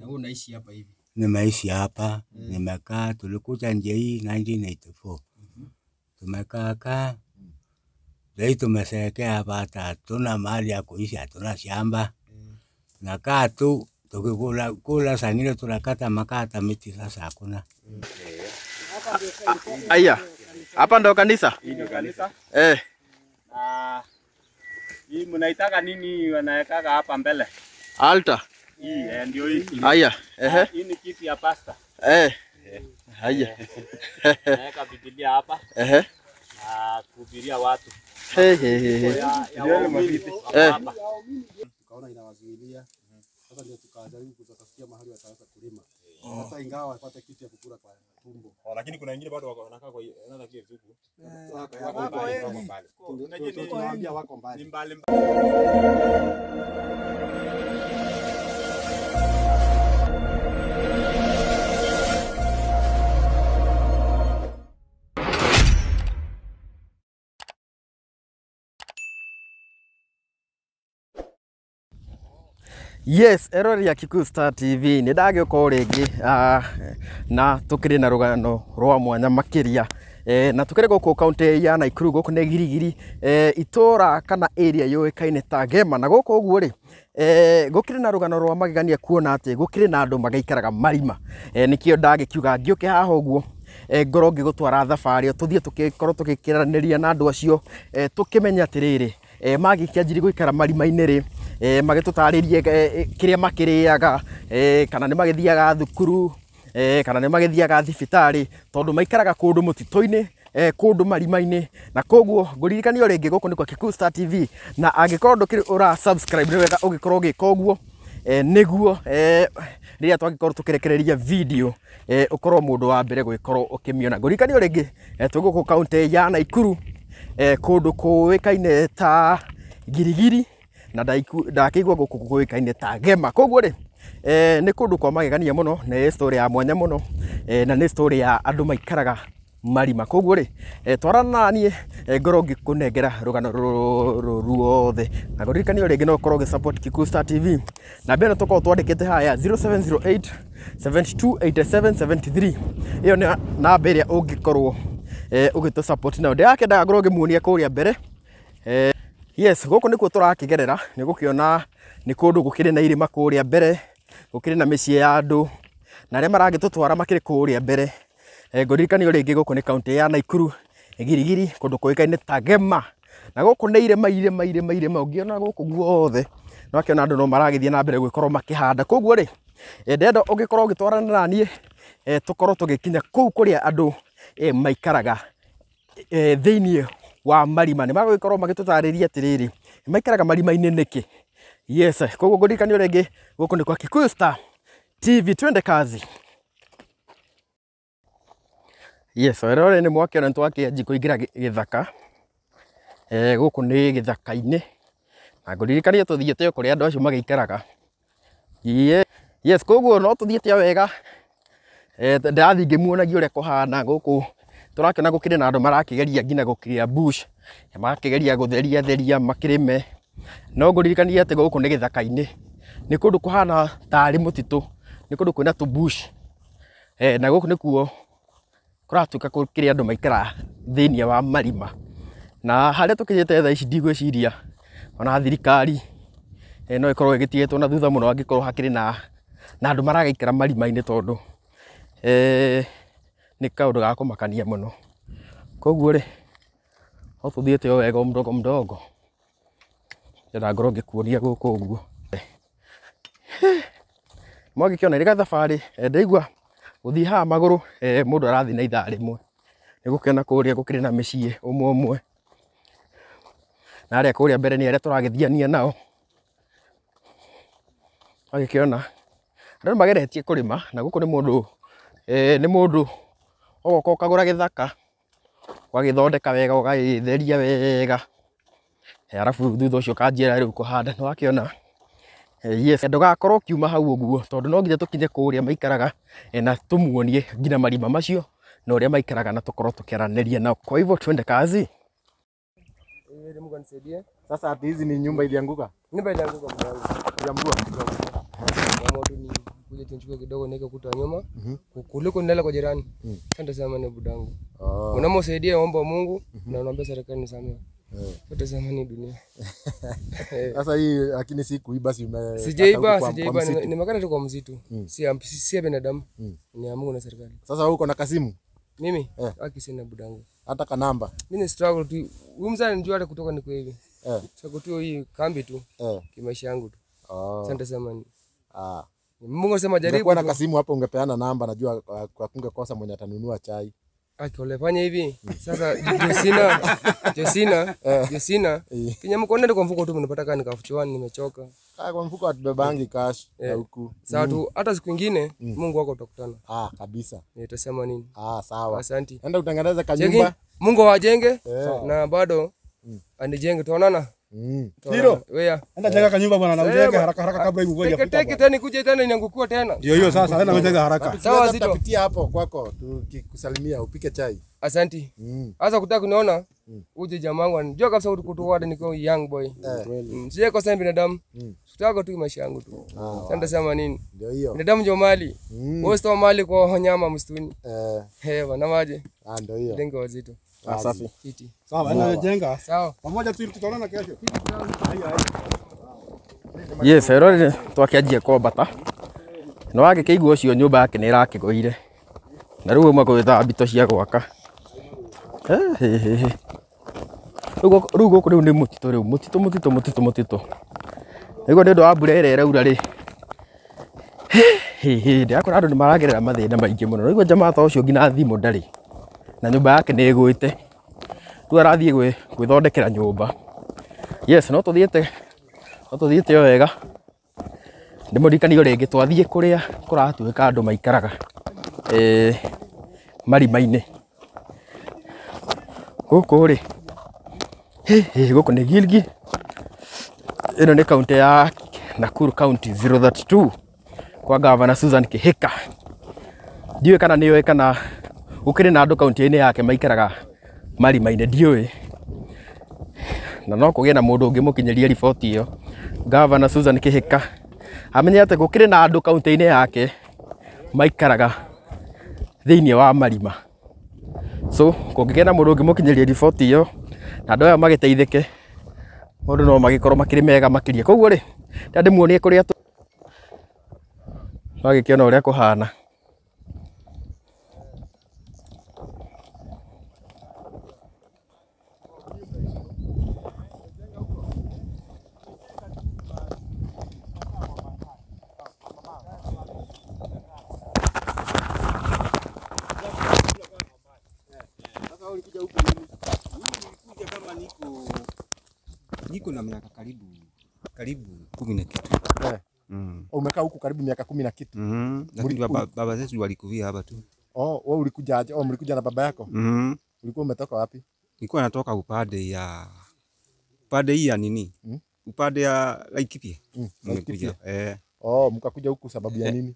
wewe unaishi hapa hivi? Nimeishi hapa, nimekaa, tulikuja nje hii 1984. Tumekaa kaa. Leo tumeseekea hapa, hata hatuna mahali ya kuishi, hatuna shamba. Nakaa tu tukikula kula, saa ingine tunakata makata miti, sasa hakuna. Aya, hapa ndo kanisa? Hii ndio kanisa. Eh. Na hii mnaitaka nini wanawekaga hapa mbele? Altar. Hii ndio hii. Aya, ehe. Hii ni kiti ya pastor. Eh. Haya. Naweka Biblia hapa. Ehe. Na kuhubiria watu. Hey, hey, hey. Ya waumini hapa. Tukaona inawazuilia. Sasa ndio tukajaribu kutafutia mahali wataweza kulima. Sasa ingawa wapate kitu ya kukula kwa tumbo. Lakini kuna wengine bado wanakaa kwa another cave huku. Wako wengi. Tunawaambia wako mbali. Ni mbali. Yes, erori ya Kikuyu Star TV nä ndagä å ka å rä ngä na tå kä rä na rå gano rwa mwanya makä ria na tå kä rä gå kå kauntä ya Nakuru gå kå nä Girigiri itåra kana area yå ä kaine ta Gema na gå kå å guo rä gå kä rä na rå gano rwa magegania kuona atä gå kä rä na andå magaikaraga marima nä kä o ndagä kiuga ngä å ke haha å guo ngorwo ngä gå twara thabarä tå thiä tå kä korwo tå gä kä ranä ria na andå acio tå kä menye atä rä rä magĩkĩanjirie gũikara marima-inĩ rĩ magĩtũtarĩrie kĩrĩa makĩrĩaga kana nĩ magĩthiaga thukuru kana nĩ magĩthiaga thibitarĩ tondũ maikaraga kũndũ mũtitũ-inĩ kũndũ marima-inĩ na koguo ngũririkanio rĩngĩ gũkũ nĩ kwa Kikuyu Star TV na angĩkorwo ndũkĩrĩ ũra subscribe nĩ wega ũgĩkorwo ũgĩka ũguo nĩguo rĩrĩa twagĩkorwo tũkĩrekereria video ũkorwo mũndũ wa mbere gũgĩkorwo ũkĩmĩona. Ngũririkanio rĩngĩ twĩ gũkũ kaũntĩ ya Nakuru kũndũ kũĩkaine ta Girigiri na ndakĩigua gũkũ kũĩkaine ta Gema. Koguo rĩ nĩ kũndũ kwa magegania mũno, nĩ story ya mwanya mũno na nĩ story ya andũ maikaraga marima. Koguo rĩ twarana na niĩ ngorwo ngĩkũnengera rũgano rũrũ ruothe na ngũririkanio rĩngĩ no ũkorwo ũgĩ support Kikuyu Star TV na mbere tũkorwo twandĩkĩte haya 0708 72 87 73 ĩyo nĩ namba ĩrĩa ũngĩkorwo ũgĩtũ support nayo. Ndĩrakĩendaga ngorwo ngĩmuonia kũrĩa mbere. Yes, gũkũ nĩkuo tũrakĩgerera nĩ gũkĩona nĩ kũndũ gũkĩrĩ na irĩma kũrĩa mbere, gũkĩrĩ na mĩciĩ ya andũ na arĩa maragĩtũtwara makĩrĩ kũrĩa mbere. Ngũririkanio rĩngĩ gũkũ nĩ kaũntĩ ya Nakuru Girigiri kũndũ kũĩkaine ta Gema na gũkũ nĩ irĩma irĩma irĩma irĩma ũngĩona gũkũ guothe no akĩona andũ no maragĩthiĩ na mbere gũgĩkorwo makĩhanda. Koguo rĩ ndĩrenda ũngĩkorwo ũgĩtwarana na niĩ tũkorwo tũgĩkinya kũu kũrĩa andũ maikaraga thĩinĩ wa marima. Nĩ magũgĩkorwo magĩtũtarĩria atĩrĩrĩ maikaraga marima-inĩ nĩkĩ. Yes, koguo ngũririkanio rĩngĩ gũkũ nĩ kwa Kikuyu Star TV, twende kazi. Yes, erore nĩ mwakĩona nĩ twakĩanjia kũingĩra gĩthaka. Gũkũ nĩ gĩthaka-inĩ na ngũririkanie tũthiĩte o kũrĩa andũ acio magĩikaraga. Yes, koguo no tũthiĩte o wega. Ndĩrathiĩ ngĩmuonagia ũrĩa kũhana gũkũ. Tũrakĩona gũkĩrĩ na andũ marakĩgeria nginya gũkĩria bush, marakĩgeria gũtheria theria makĩrĩme. No ngũririkanie atĩ gũkũ nĩ gĩthaka-inĩ, nĩ kũndũ kũhana tarĩ mũtitũ, nĩ kũndũ kwĩna tũ bush. Na gũkũ nĩkuo kũratuĩka kũrĩ andũ maikaraga thĩinĩ wa marima. Na harĩa tũkinyĩte thaa ici ndigwĩciria ona thirikari no ĩkorwo ĩgĩtigĩtwo na thutha mũno angĩkorwo hakĩrĩ na andũ maragĩikara marima-inĩ tondũ nĩ kaũndũ ga kũmakania mũno. Koguo rĩ no tũthiĩte o wega o mdogo mdogo, ndĩrenda ngorwo ngĩkuonia gũkũ ũguo. Mwagĩkĩona ĩrĩ gathabarĩ ndaigua gũthiĩ haha magũrũ mũndũ arathiĩ na ithaa rĩmwe. Nĩ gũkĩona kũrĩa gũkĩrĩ na mĩciĩ ũmwe ũmwe na arĩa kũrĩa mbere nĩ arĩa tũragĩthiania nao. Mwagĩkĩona andũ nĩ mageretie kũrĩma na gũkũ nĩ mũndũ nĩ mũndũ ũgoka ũkagũra gĩthaka ũgagĩthondeka wega ũgagĩtheria wega arabu thutha ũcio ũkanjia rĩu kũhanda. Nĩ wakĩona? Yes, ndũgakorwo ũkiuma hau ũguo tondũ no nginya tũkinye kũrĩa maikaraga na tũmuonie nginya marima macio na ũrĩa maikaraga na tũkorwo tũkĩaranĩria nao. Kwa hivyo twende kazi. Mungu anisaidie. Sasa ati hizi ni nyumba ilianguka? Nyumba ilianguka mwanangu. Ya mvua. Nikaamua tu ni kuja tunchukue kidogo niweke kuta nyuma. Kuliko nilala kwa jirani. Sasa sema ni budangu. Unamsaidia omba Mungu na unaomba serikali nisamehe. Sasa sema ni dunia. Sasa hii lakini si kuiba, si sijaiba, nimekata tu kwa msitu. Si binadamu. Ni ya Mungu na serikali. Sasa wewe uko na kasimu? Mimi haki sina budangu. Hata kanamba. Mimi ni struggle tu. Huyu mzee anijua hata kutoka niko hivi. Sasa tu hii kambi tu. Kimaisha yangu tu. Sasa sema ni. Mungu anasema jaribu. Ungekuwa na kasimu hapo ungepeana namba, najua kwa kungekosa mwenye atanunua chai. Akole hivi. Sasa Josina. Kinyamko nenda kwa mfuko tu mnapata kani kafuchuani nimechoka. Kwa mfuko hatubebangi cash na huku. Sawa tu hata siku nyingine Mungu wako utakutana. Kabisa. Nitasema nini? Sawa. Asante. Enda utengeneze kanyumba. Mungu awajenge na bado anijenge, tuonana. Hilo. Wewe. Enda jenga kanyumba bwana, na ujenge haraka haraka kabla hii mvua haijafika. Teke tena nikuje tena niangukie tena. Ndio hiyo sasa, enda ujenge haraka. Sawa Zito. Tutapitia hapo kwako tukikusalimia upike chai. Asante. Sasa kutaka kuniona uje jamaa wangu anijua kabisa kutoka niko young boy. Sije kosa binadamu. Sitaka tu maisha yangu tu. Sasa nitasema nini? Ndio hiyo. Binadamu ndio mali. Wewe sio mali kwa wanyama msituni. Hewa na maji. Ndio hiyo. Lengo wazito. Safi. Kiti. Sawa, enda jenga. Sawa. Pamoja tu tutaonana kesho. Yes, erore twakianjia kwambata. No wagĩkĩigua ũcio nyũmba yake nĩ ĩrakĩgũire. Na rĩu auma gwĩtha mbito cia gwaka. Rĩu gũkũ rĩu nĩ mũtitũ rĩu, mũtitũ mũtitũ mũtitũ mũtitũ. Nĩguo nĩ ũndũ wa mbura ĩrĩa ĩraura rĩ. Ndĩrakora andũ nĩ maragerera mathĩna maingĩ mũno. Rĩu jamaa ta ũcio nginya thimũ ndarĩ. Na nyũmba yake nĩ ĩgwĩte. Rĩu arathiĩ gwĩthondekera nyũmba. Yes, no tũthiĩte o wega. Ndĩmũririkanie rĩngĩ twathiĩ kũrĩa kũratuĩka andũ maikaraga marima-inĩ. Gũkũ rĩ, gũkũ nĩ Gilgil. Ĩno nĩ kaunti ya Nakuru County 032 kwa Governor Susan Kihika. Ndiũĩ kana nĩũĩ kana gũkĩrĩ na andũ kaunti-inĩ yake maikaraga marima-inĩ, ndiũĩ. Na no kũgĩe na mũndũ ũngĩmũkinyĩria riboti ĩyo. Governor Susan Kihika amenye atĩ gũkĩrĩ na andũ kaunti-inĩ yake maikaraga thĩinĩ wa marima. So kũngĩgĩa na mũndũ ũngĩmũkinyĩria riboti ĩyo na andũ aya magĩteithĩke, maũndũ no magĩkorwo makĩrĩ mega makĩria. Koguo rĩ, ndĩmuonie kũrĩa magĩkĩona ũrĩa kũhana. Niko na miaka karibu 10 na kitu. Umekaa huku karibu miaka 10 na kitu. Lakini baba zetu walikuvia hapa tu. Wewe ulikuja aje? Mlikuja na baba yako? Ulikuwa umetoka wapi? Nilikuwa natoka upande hii ya nini? Upande ya Laikipia. Nimekuja. Mkakuja huku sababu ya nini?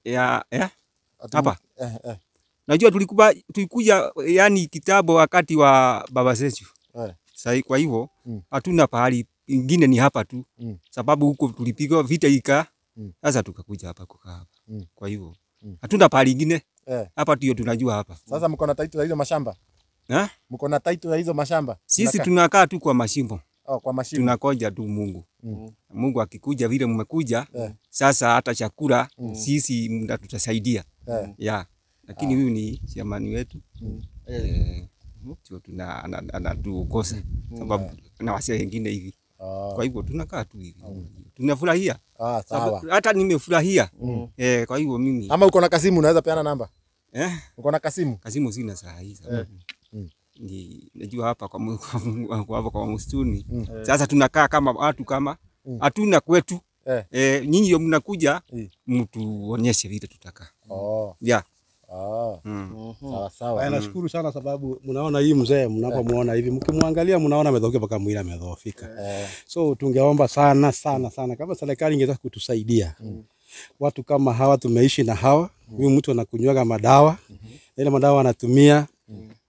Hapa. Najua tulikuja yani kitambo wakati wa baba zetu. Sasa kwa hivyo hatuna pahali ingine, ni hapa tu. Sababu huko tulipigwa vita ika. Sasa tukakuja hapa kukaa hapa. Kwa hivyo hatuna pahali ingine. Hapa ndio tunajua hapa. Sasa mko na title ya hizo mashamba? Mko na title ya hizo mashamba? Sisi tunakaa tu kwa mashimo. Kwa mashimo. Tunakonja tu Mungu. Mungu akikuja vile mmekuja, sasa hata chakula sisi mtatutasaidia. Lakini huyu ni jamani wetu. Tuna anatukosa sababu na wasee wengine hivi. Kwa hivyo tunakaa tu hivi. Tunafurahia. Sawa. Hata nimefurahia. Kwa hivyo mimi. Ama uko na kasimu unaweza peana namba? Uko na kasimu? Kasimu sina saa hii sababu. Ni najua hapa kwa kwa msituni. Sasa tunakaa kama watu kama hatuna kwetu. Nyinyi mnakuja mtuonyeshe vile tutakaa. Sawa sawa. Nashukuru sana sababu mnaona hii mzee mnapomuona hivi mkimwangalia mnaona amedhoofika mpaka mwili amedhoofika. So tungeomba sana sana sana kama serikali ingeweza kutusaidia. Watu kama hawa tumeishi na hawa, huyu mtu anakunywaga madawa. Ile madawa anatumia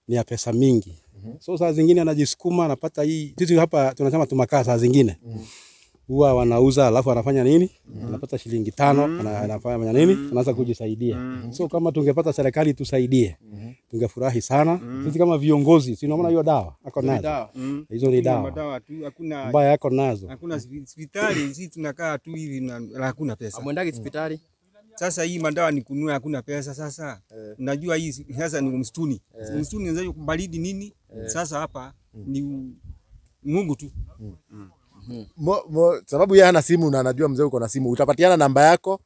ni ya pesa mingi. So saa zingine anajisukuma anapata hii. Sisi hapa tunasema tumakaa saa zingine. Huwa wanauza alafu anafanya nini? Anapata shilingi 5, anafanya nini? Anaanza kujisaidia. So kama tungepata serikali tusaidie, tungefurahi sana. Sisi kama viongozi, si unaona hiyo dawa ako nazo. Hizo ni dawa. Madawa tu hakuna ambaye ako nazo. Hakuna hospitali, sisi tunakaa tu hivi na hakuna pesa. Amwendagi hospitali. Sasa hii madawa ni kununua, hakuna pesa sasa. Unajua hii sasa ni msituni. Msituni unaweza kubaridi nini? Sasa hapa ni Mungu tu. Sababu yeye hana simu na anajua mzee uko na simu, utapatiana namba yako.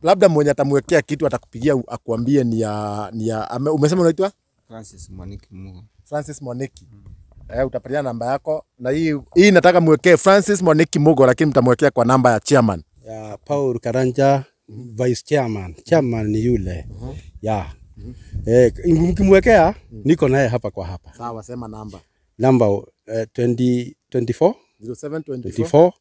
Labda mwenye atamwekea kitu atakupigia akuambie ni ya umesema unaitwa Francis Mwaniki Mugo. Francis Mwaniki. Utapatiana namba yako na hii nataka mwekee Francis Mwaniki Mugo, lakini mtamwekea kwa namba ya chairman. Ya Paul Karanja, vice chairman. Chairman ni yule. Ya. Mkimwekea niko naye hapa kwa hapa. Sawa, sema namba. Namba 20 24 0724 24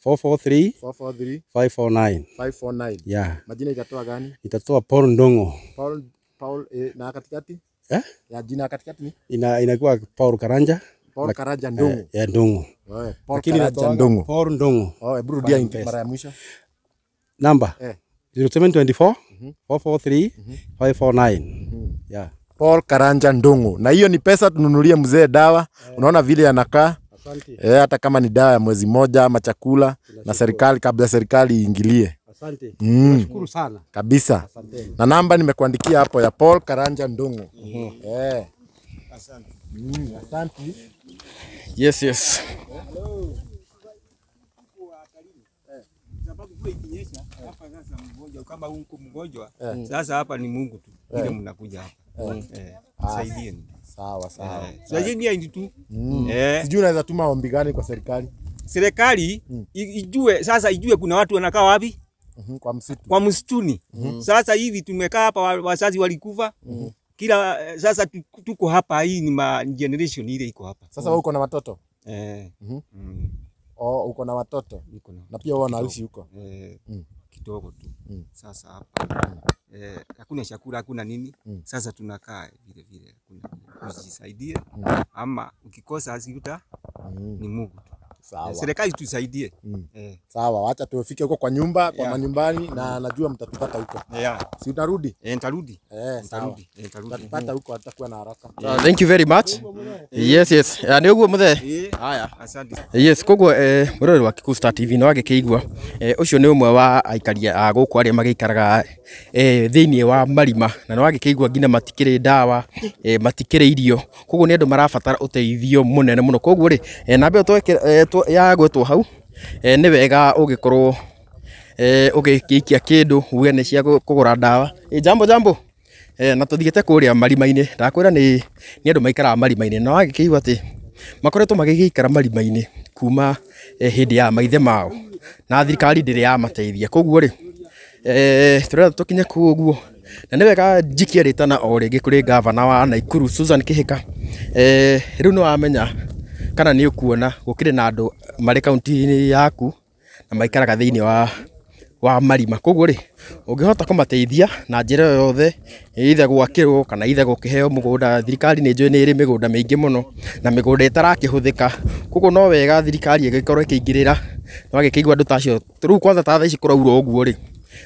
443 443 549. 549. Yeah. Majina itatoa gani? Itatoa Paul Ndongo. Paul na katikati? Eh? Ya jina katikati ni? Inakuwa Paul Karanja. Paul Karanja Ndongo. Ya Ndongo. Paul Karanja Ndongo. Paul Ndongo. Oh, hebu rudia mara ya mwisho. Namba 0724 443 549. Yeah. Paul Karanja Ndongo. Na hiyo ni pesa tununulie mzee dawa. Unaona vile anakaa. Hata kama ni dawa ya mwezi mmoja ama chakula, na serikali kabla serikali iingilie. Asante. Nashukuru sana. Kabisa. Asante. Na namba nimekuandikia hapo ya Paul Karanja Ndongo. Asante. Asante. Yes, yes. Sababu kwa ikinyesha hapa sasa mgonjwa kama huko mgonjwa sasa hapa ni Mungu tu ile mnakuja hapa. Saidieni. Sawa sawa. Saidieni tu. Sijui unaweza tuma ombi gani kwa serikali? Serikali ijue sasa, ijue kuna watu wanakaa wapi? Kwa msitu. Kwa msituni. Sasa hivi tumekaa hapa, wazazi walikufa. Kila sasa tuko hapa, hii ni generation ile iko hapa. Sasa wewe uko na watoto? Oh, uko na watoto. Na pia wao wanaishi huko. Kidogo tu. Sasa hapa hakuna chakula, hakuna nini. Sasa tunakaa vile vile, hakuna kujisaidia. Ama ukikosa asikuta ni Mungu tu. Sawa. Serikali tusaidie. Sawa, acha tufike huko kwa nyumba, kwa manyumbani, na najua mtatupata huko. Si utarudi? Nitarudi. Nitarudi. Nitarudi. Mtatupata huko, hatakuwa na haraka. Thank you very much. Yes, yes. Ni uguo muthe. Haya, asante. Yes, koguo murori wa Kikuyu Star TV no agĩkĩigua ũcio nĩ ũmwe wa aikaria a gũkũ arĩa magĩikaraga thĩinĩ wa marima, na no agĩkĩigua nginya matikĩrĩ ndawa, matikĩrĩ irio, koguo nĩ andũ marabatara ũteithio mũnene mũno. Koguo rĩ, namba ĩyo ya gwetwo hau nĩ wega ũgĩkorwo ũgĩgĩikia kĩndũ uge nĩ cia kũgũra ndawa. Jambo jambo. Na tũthiĩte kũrĩa marima-inĩ, ndakwĩra nĩ andũ maikaraga marima-inĩ, na wagĩkĩigua atĩ makoretwo magĩgĩikara marima-inĩ kuma hĩndĩ ya maithe mao, na thirikari ndĩrĩ yamateithia. Koguo rĩ, tũrenda tũkinye kũu ũguo, na nĩ wega njikie rĩtana o rĩngĩ kũrĩ gavana wa Nakuru Susan Kihika. Rĩu nĩ wamenya kana nĩ ũkuona gũkĩrĩ na andũ marĩ kaunti-inĩ yaku na maikaraga thĩinĩ wa marima. Koguo rĩ, ũngĩhota kũmateithia na njĩra o yothe, either gwakĩrwo kana either gũkĩheo mũgũnda. Thirikari nĩ njũĩ nĩ ĩrĩ mĩgũnda mĩingĩ mũno na mĩgũnda ĩtarakĩhũthĩka, koguo no wega thirikari ĩgĩkorwo ĩkĩingĩrĩra. No agĩkĩigua andũ ta acio rĩu, kwanza ta thaa ici kũraura ũguo rĩ,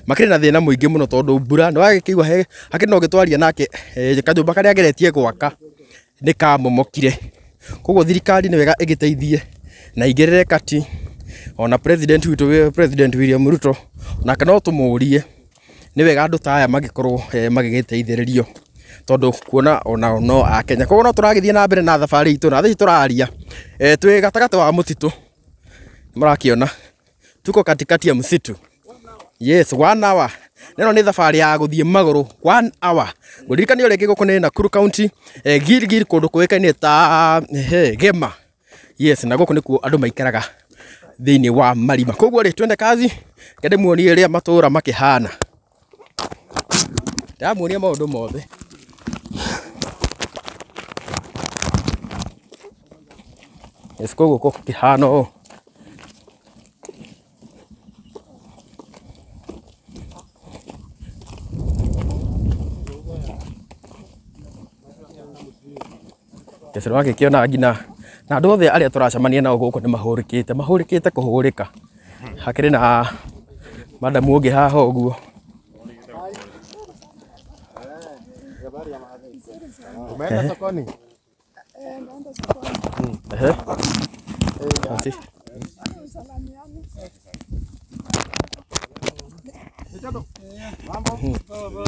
makĩrĩ na thĩna mũingĩ mũno tondũ mbura nĩ wagĩkĩigua hakĩrĩ na ũngĩtwaria nake kanyũmba karĩa ageretie gwaka nĩ kamomokire. Koguo thirikari nĩ wega ĩgĩteithie na igĩrĩre kati, ona president witũ President William Ruto nake no tũmũrie, nĩ wega andũ ta aya magĩkorwo magĩgĩteithĩrĩrio tondũ kuona onao no a Kenya. Koguo no tũragĩthiĩ na mbere na thabarĩ itũ, na thaa ici tũraria twĩ gatagatĩ wa mũtitũ, mũrakĩona tuko katikati ya msitu. Yes, 1 hour. Neno nĩ thabarĩ ya gũthiĩ magũrũ 1 hour. Ngũririkania rĩngĩ gũkũ nĩ Nakuru County, Gilgil, kũndũ kũĩkaine ta Gema. Yes, na gũkũ nĩkuo andũ maikaraga thĩinĩ wa marima. Koguo rĩ, twende kazi, ngende muonie rĩa matũra makĩhana. Ndamuonia maũndũ mothe. Yes, koguo gũkĩhana ũũ. Yes, nĩwagĩkĩona nginya na andũ othe arĩa tũracemania nao gũkũ nĩ mahũrĩkĩte, mahũrĩkĩte kũhũrĩka. Hakĩrĩ na madamu ũngĩ haha ũguo. Umeenda sokoni? Ehe. Asante.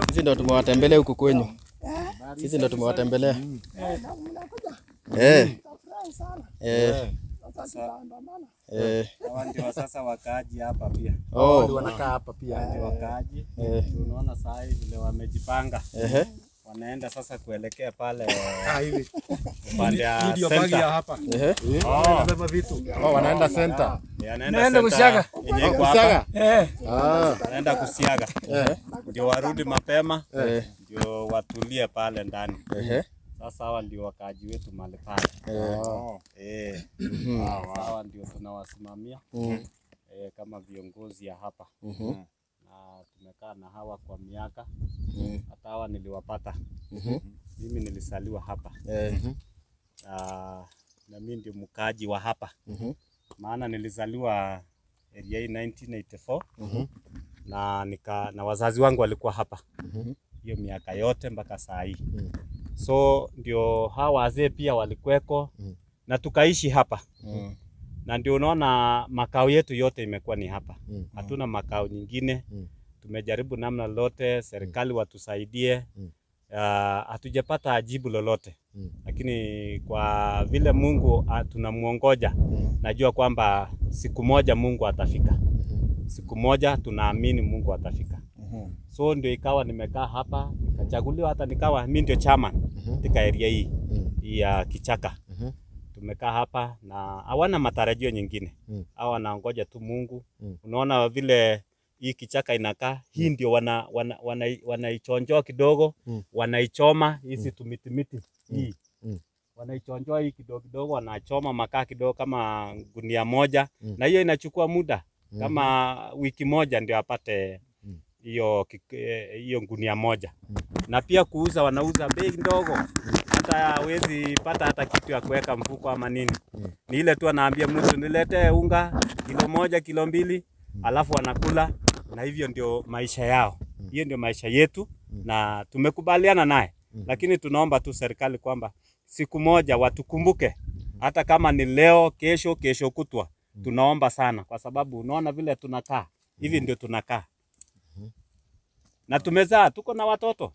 Sisi ndo tumewatembelea huku kwenyu. Sisi ndo tumewatembelea. Eh. Eh. Eh. Hawa ndio sasa wakaaji hapa pia. Oh. Ndio wanakaa hapa pia. Ndio wakaaji. Unaona saa hii vile wamejipanga. Ehe. Wanaenda sasa kuelekea pale Hivi. upande ya Ndio bagi ya center. hapa. Ehe. Wanabeba vitu. Oh, wanaenda center. Wanaenda kusiaga. Yenye iko hapa. Eh. Ah. Wanaenda kusiaga. Ndio warudi mapema. Eh. Ndio watulie pale ndani. Ehe. Sasa hawa ndio wakaaji wetu mahali pale. Eh. Hawa ndio tunawasimamia kama viongozi ya hapa. Na tumekaa na hawa kwa miaka. Hata hawa niliwapata. Mimi nilizaliwa hapa. Na mimi ndio mkaaji wa hapa. Maana nilizaliwa area hii 1984. Na na wazazi wangu walikuwa hapa. Hiyo miaka yote mpaka saa hii. So ndio hawa wazee pia walikuweko na tukaishi hapa. Na ndio unaona makao yetu yote imekuwa ni hapa. Hatuna makao nyingine. Tumejaribu namna lolote, serikali watusaidie. Hatujapata jibu lolote. Lakini kwa vile Mungu tunamuongoja, najua kwamba siku moja Mungu atafika. Siku moja tunaamini Mungu atafika. So ndio ikawa nimekaa hapa, nikachaguliwa hata nikawa mimi ndio chairman katika area hii ya Kichaka. Tumekaa hapa na hawana matarajio nyingine. Hawa wanaongoja tu Mungu. Unaona vile hii kichaka inakaa, hii ndio wanaichonjoa kidogo, wanaichoma hizi tumitimiti hii. Wanaichonjoa hii kidogo kidogo, wanachoma makaa kidogo kama gunia moja, na hiyo inachukua muda kama wiki moja ndio apate hiyo hiyo gunia moja. Na pia kuuza, wanauza bei ndogo, hata hawezi pata hata kitu ya kuweka mfuko ama nini. Ni ile tu anaambia mtu niletee unga kilo 1 kilo 2, alafu wanakula, na hivyo ndio maisha yao. Hiyo ndio maisha yetu na tumekubaliana naye. Lakini tunaomba tu serikali kwamba siku moja watukumbuke, hata kama ni leo, kesho, kesho kutwa. Tunaomba sana kwa sababu unaona vile tunakaa, hivi ndio tunakaa. Na tumezaa, tuko na watoto.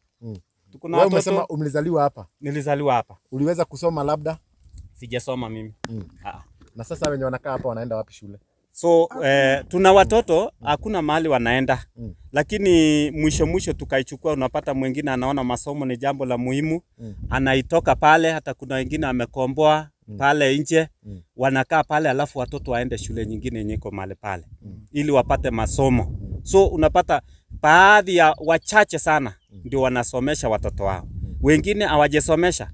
Tuko na Wewe watoto. umesema umezaliwa hapa? Nilizaliwa hapa. Uliweza kusoma labda? Sijasoma mimi. Na sasa wenye wanakaa hapa wanaenda wapi shule? So tuna watoto hakuna mahali wanaenda. Lakini mwisho mwisho tukaichukua, unapata mwingine anaona masomo ni jambo la muhimu, anaitoka pale, hata kuna wengine amekomboa pale nje, wanakaa pale, alafu watoto waende shule nyingine yenye iko mahali pale ili wapate masomo. So unapata baadhi ya wachache sana ndio wanasomesha watoto wao, wengine hawajasomesha.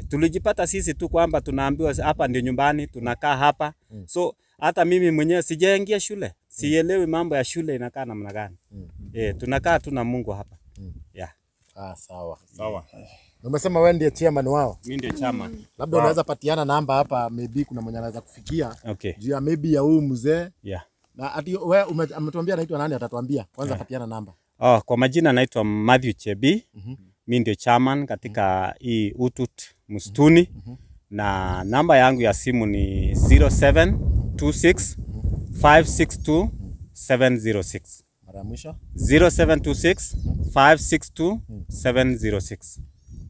Tulijipata sisi tu kwamba tunaambiwa hapa ndio nyumbani, tunakaa hapa. So hata mimi mwenyewe sijaingia shule, sielewi mambo ya shule inakaa namna gani. Tunakaa tu na Mungu hapa. Yeah. Ah, sawa. Sawa. Umesema wewe ndiye chairman wao? Mimi ndiye chairman. Labda unaweza patiana namba hapa, maybe kuna mwenye anaweza kufikia. Okay. Juu ya maybe ya huyu mzee. Yeah. Na ati wewe ametuambia anaitwa nani, atatuambia. Kwanza patiana namba. Oh, kwa majina naitwa Matthew Chebi. Mimi ndio chairman katika hii Utut Msituni. Na namba yangu ya simu ni 0726 562 706. Mara mwisho? 0726 562 706.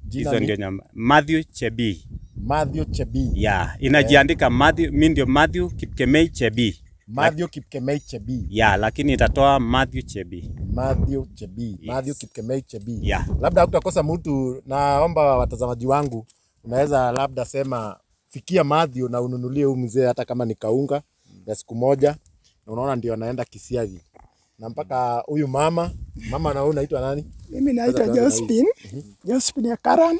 Hizo ndio namba. Matthew Chebi. Matthew Chebi. Yeah, inajiandika Matthew, mimi ndio Matthew Kipkemei Chebi. Matthew Kipkemei Chebi. Yeah, lakini itatoa Matthew Chebi. Matthew Chebi. Yes. Matthew Kipkemei Chebi. Yeah. Labda hakutakosa mtu, naomba watazamaji wangu, unaweza labda sema fikia Matthew na ununulie huyu mzee hata kama ni kaunga ya siku moja. Na unaona ndio anaenda Kisiagi. Na mpaka huyu mama, mama na wewe unaitwa nani? Mimi naitwa Josephine. Josephine Karan.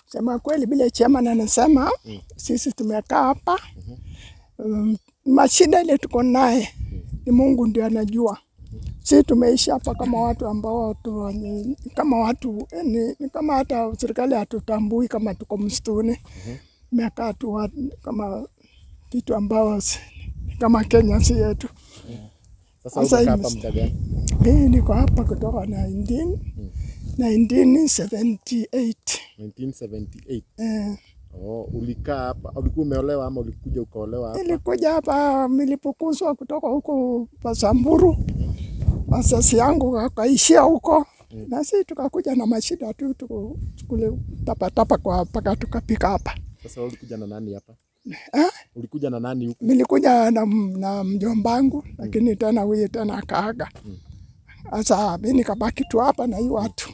Sema kweli bila chairman anasema sisi tumekaa hapa. Mashida ile tuko naye ni Mungu ndiye anajua. Sisi tumeishi hapa kama watu ambao kama watu ni kama hata serikali hatutambui kama tuko msituni. Tumekaa tu kama kitu ambao kama Kenya si yetu. Sasa umekaa hapa muda gani? Mimi niko hapa kutoka 1978. 1978. Oh, ulikaa hapa. Ulikuwa umeolewa ama ulikuja ukaolewa hapa? Nilikuja hapa, nilipokuzwa kutoka huko Pasamburu. Wazazi yangu wakaishia huko. Na sisi tukakuja na mashida tu tukule tapa tapa kwa mpaka tukapika hapa. Sasa ulikuja na nani hapa? Ulikuja na nani huko? Nilikuja na mjomba wangu, lakini tena huyu tena akaaga. Sasa mimi nikabaki tu hapa na hiyo watu.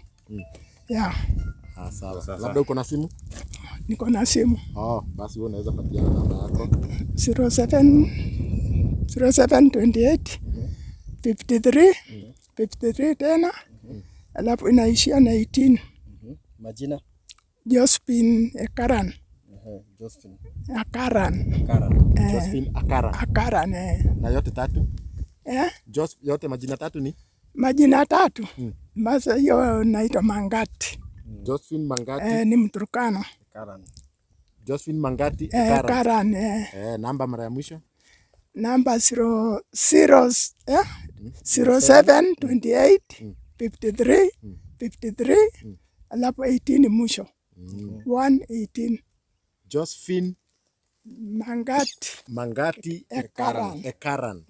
Yeah. Ah, sawa. Labda uko na simu? Niko na simu. Oh, basi wewe unaweza patiana namba yako. 07 0728 53 53 tena. Alafu inaishia na 18. Majina? Josephine Akaran. Josephine Akaran. Akaran. Josephine Akaran. Akaran. Na yote tatu? Yote majina tatu ni? Majina tatu. Basi hiyo naitwa Mangati. Josephine Mangati. Ni Mturkana. Akaran. Josephine Mangati Akaran. Akaran. Namba mara ya mwisho? Namba 00 07 28 53 53 alafu 18 mwisho. 118. Josephine Mangati Ekaran. Ekaran.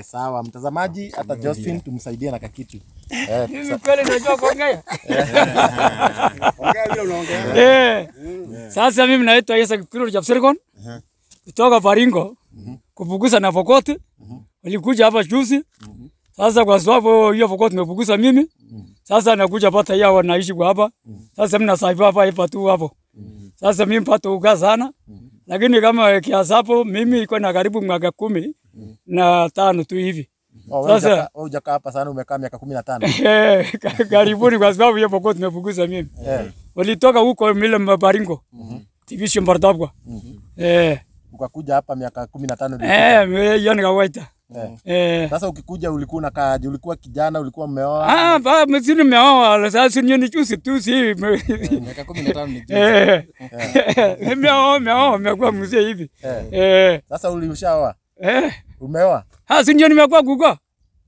Sawa mtazamaji, hata Josephine tumsaidie na kakitu. Mimi kweli najua kuongea. Ongea vile unaongea. Sasa mimi naitwa Isaac Kiruru Chepsirikon. Kutoka Baringo. Kupugusa na Pokot. Walikuja hapa juzi. Sasa kwa sababu hiyo Pokot nimepugusa mimi. Sasa nakuja pata yao wanaishi kwa hapa. Sasa mimi nasaidia hapa hapa tu hapo. Sasa mimi mpato uga sana. Lakini kama kiasi hapo mimi iko na karibu miaka 15 tu hivi. Sasa wewe hujakaa hapa sana, umekaa miaka 15. Karibuni kwa sababu hiyo Pokot nimepugusa mimi. Walitoka huko mile Baringo. Division Bardabwa. Ukakuja hapa miaka 15 iliyopita. Hiyo ni kawaida. Sasa ukikuja ulikuwa unakaa, ulikuwa kijana, ulikuwa umeoa? Ah, ba mimi nimeoa, sasa ni juzi tu si. Miaka 15 ni juzi. Nimeoa, nimekuwa mzee hivi. Sasa ulishaoa? Umeoa? Ah, si ndio nimekuwa guga.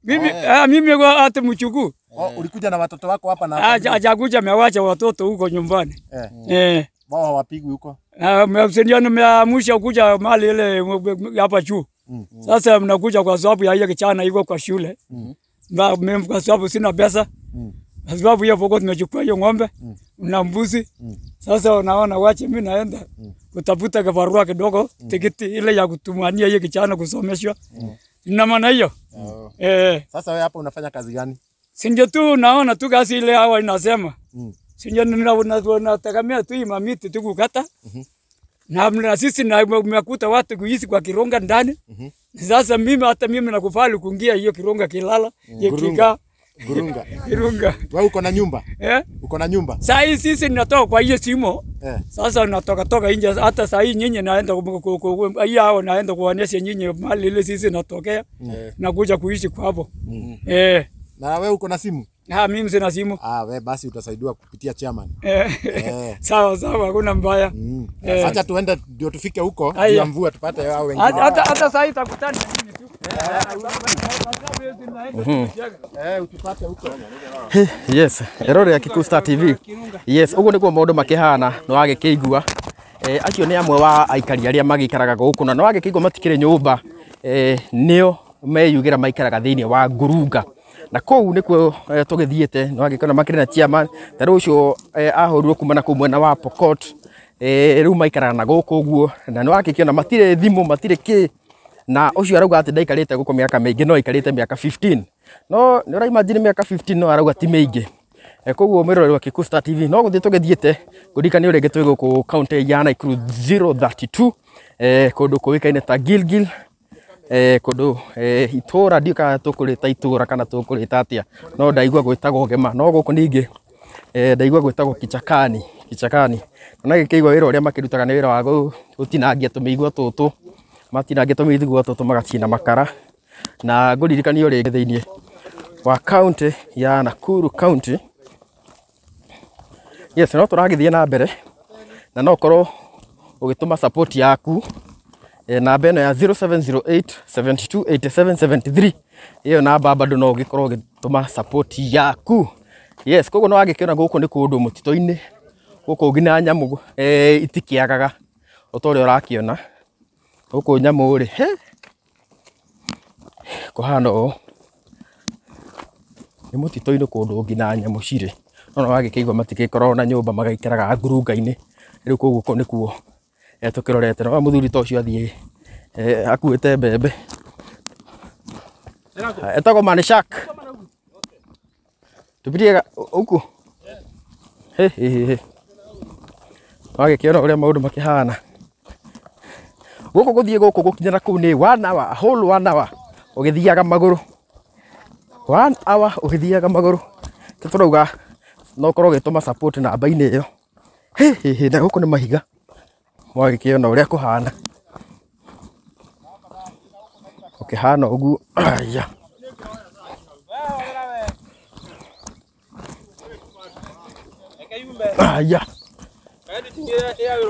Mimi mimi kwa hata mchukuu. Oh, ulikuja na watoto wako hapa na hapa? Hajakuja, amewacha watoto huko nyumbani. Wao hawapigwi huko? Ndio nimeamsha kuja mali ile hapa juu. Sasa mnakuja kwa sababu ya hiyo kichana iko kwa shule. Na mimi kwa sababu sina pesa. Kwa sababu hiyo Pokot nimechukua hiyo ng'ombe na mbuzi. Sasa unaona wache mimi naenda kutafuta kibarua kidogo, tikiti ile ya kutumania hiyo kichana kusomeshwa. Ina maana hiyo. Sasa wewe hapa unafanya kazi gani? Si ndio tu naona tu kazi ile hawa inasema. Si ndio ninategemea tu mamiti tu kukata. Na sisi na watu kuishi kwa kironga ndani. Sasa mimi hata mimi nakufali kuingia hiyo kironga kilala, kika Gurunga. Kirunga. Wewe uko na nyumba? Uko na nyumba? Sasa hii sisi ninatoka kwa hiyo simo. Sasa natoka toka nje hata sasa hii nyinyi naenda hiyo hao naenda kuonyesha nyinyi mali ile sisi natokea. Nakuja kuishi kwa hapo. Na wewe uko na simu? Mimi sina simu. Wewe basi utasaidiwa kupitia chairman. Sawa sawa, hakuna mbaya. Acha tuende ndio tufike huko ya mvua tupate hao wengine. Hata sasa itakutana mimi tu. Utupate huko. Yes, erore ya Kikuyu Star TV. Yes, uguo niguo maundu makihana no wagikĩigua. Acio nĩ amwe wa aikari arĩa magĩikaraga gũkũ na no wagĩkĩigua matikĩrĩ nyũmba. Nĩo meyugĩra maikaraga thĩinĩ wa ngurunga. Na kũu nĩkuo tũgĩthiĩte no wagĩkona makĩrĩ na chairman ta rĩu ũcio ahũrirwo kuma na kũu mwena wa Pokot. Rĩu maikaraga na gũkũ ũguo na nĩ wakĩkĩona matirĩ thimũ matirĩ kĩ. Na ũcio arauga atĩ ndaikarĩte gũkũ mĩaka mĩingĩ no aikarĩte mĩaka 15. No nĩ ũraimagine mĩaka 15 no arauga ti mĩingĩ. Koguo mwĩroreri wa Kikuyu Star TV no gũthiĩ tũgĩthiĩte ngũririkanie ũrĩa rĩngĩ twĩ gũkũ kaunti ya Nakuru 032 kũndũ kũĩkaine ta Gilgil kũndũ itũra ndiũĩ kana tũkũrĩta itũra kana tũkũrĩta atĩa no ndaigua gwĩtagwo Gema no gũkũ ningĩ ndaigua gwĩtagwo Kichakani Kichakani. Na gĩkĩigua wĩra ũrĩa makĩrutaga nĩ wĩra wa gũtinangia tũmĩigua tũtũ matinangia tũmĩigua tũtũ magacina makara. Na ngũririkanie ũrĩa rĩngĩ thĩinĩ wa kaunti ya Nakuru county. Yes, no tũragĩthiĩ na mbere na no ũkorwo ũgĩtũma support yaku Namba ĩno ya 0708 72 87 73 ĩyo namba bado no ũgĩkorwo ũgĩtũma support yaku. Yes, koguo no wagĩkĩona gũkũ nĩ kũndũ mũtitũ-inĩ, gũkũ nginya nyamũ itikĩagaga o ta ũrĩa ũrakĩona gũkũ nyamũ rĩ kũhana ũũ nĩ mũtitũ-inĩ kũndũ nginya nyamũ cirĩ, no wagĩkĩigua matigĩkoragwo na nyũmba magaikaraga ngurunga-inĩ. Rĩu koguo kũu nĩkuo tũkĩrorete. No mũthuri ta ũcio athiĩ akuĩte mbembe etagwo Manishak. Tupitie huku. Wagĩkĩona ũrĩa maũndũ makĩhana gũkũ gũthiĩ gũkũ gũkinya na kũu nĩ 1 hour, a whole 1 hour ũgĩthiaga magũrũ, 1 hour ũgĩthiaga magũrũ. Tũrauga no ũkorwo ũgĩtũma support namba-inĩ ĩyo. Na gũkũ nĩ mahiga, mwagĩkĩona ũrĩa kũhana, ũkĩhana ũguo. Aya, aya,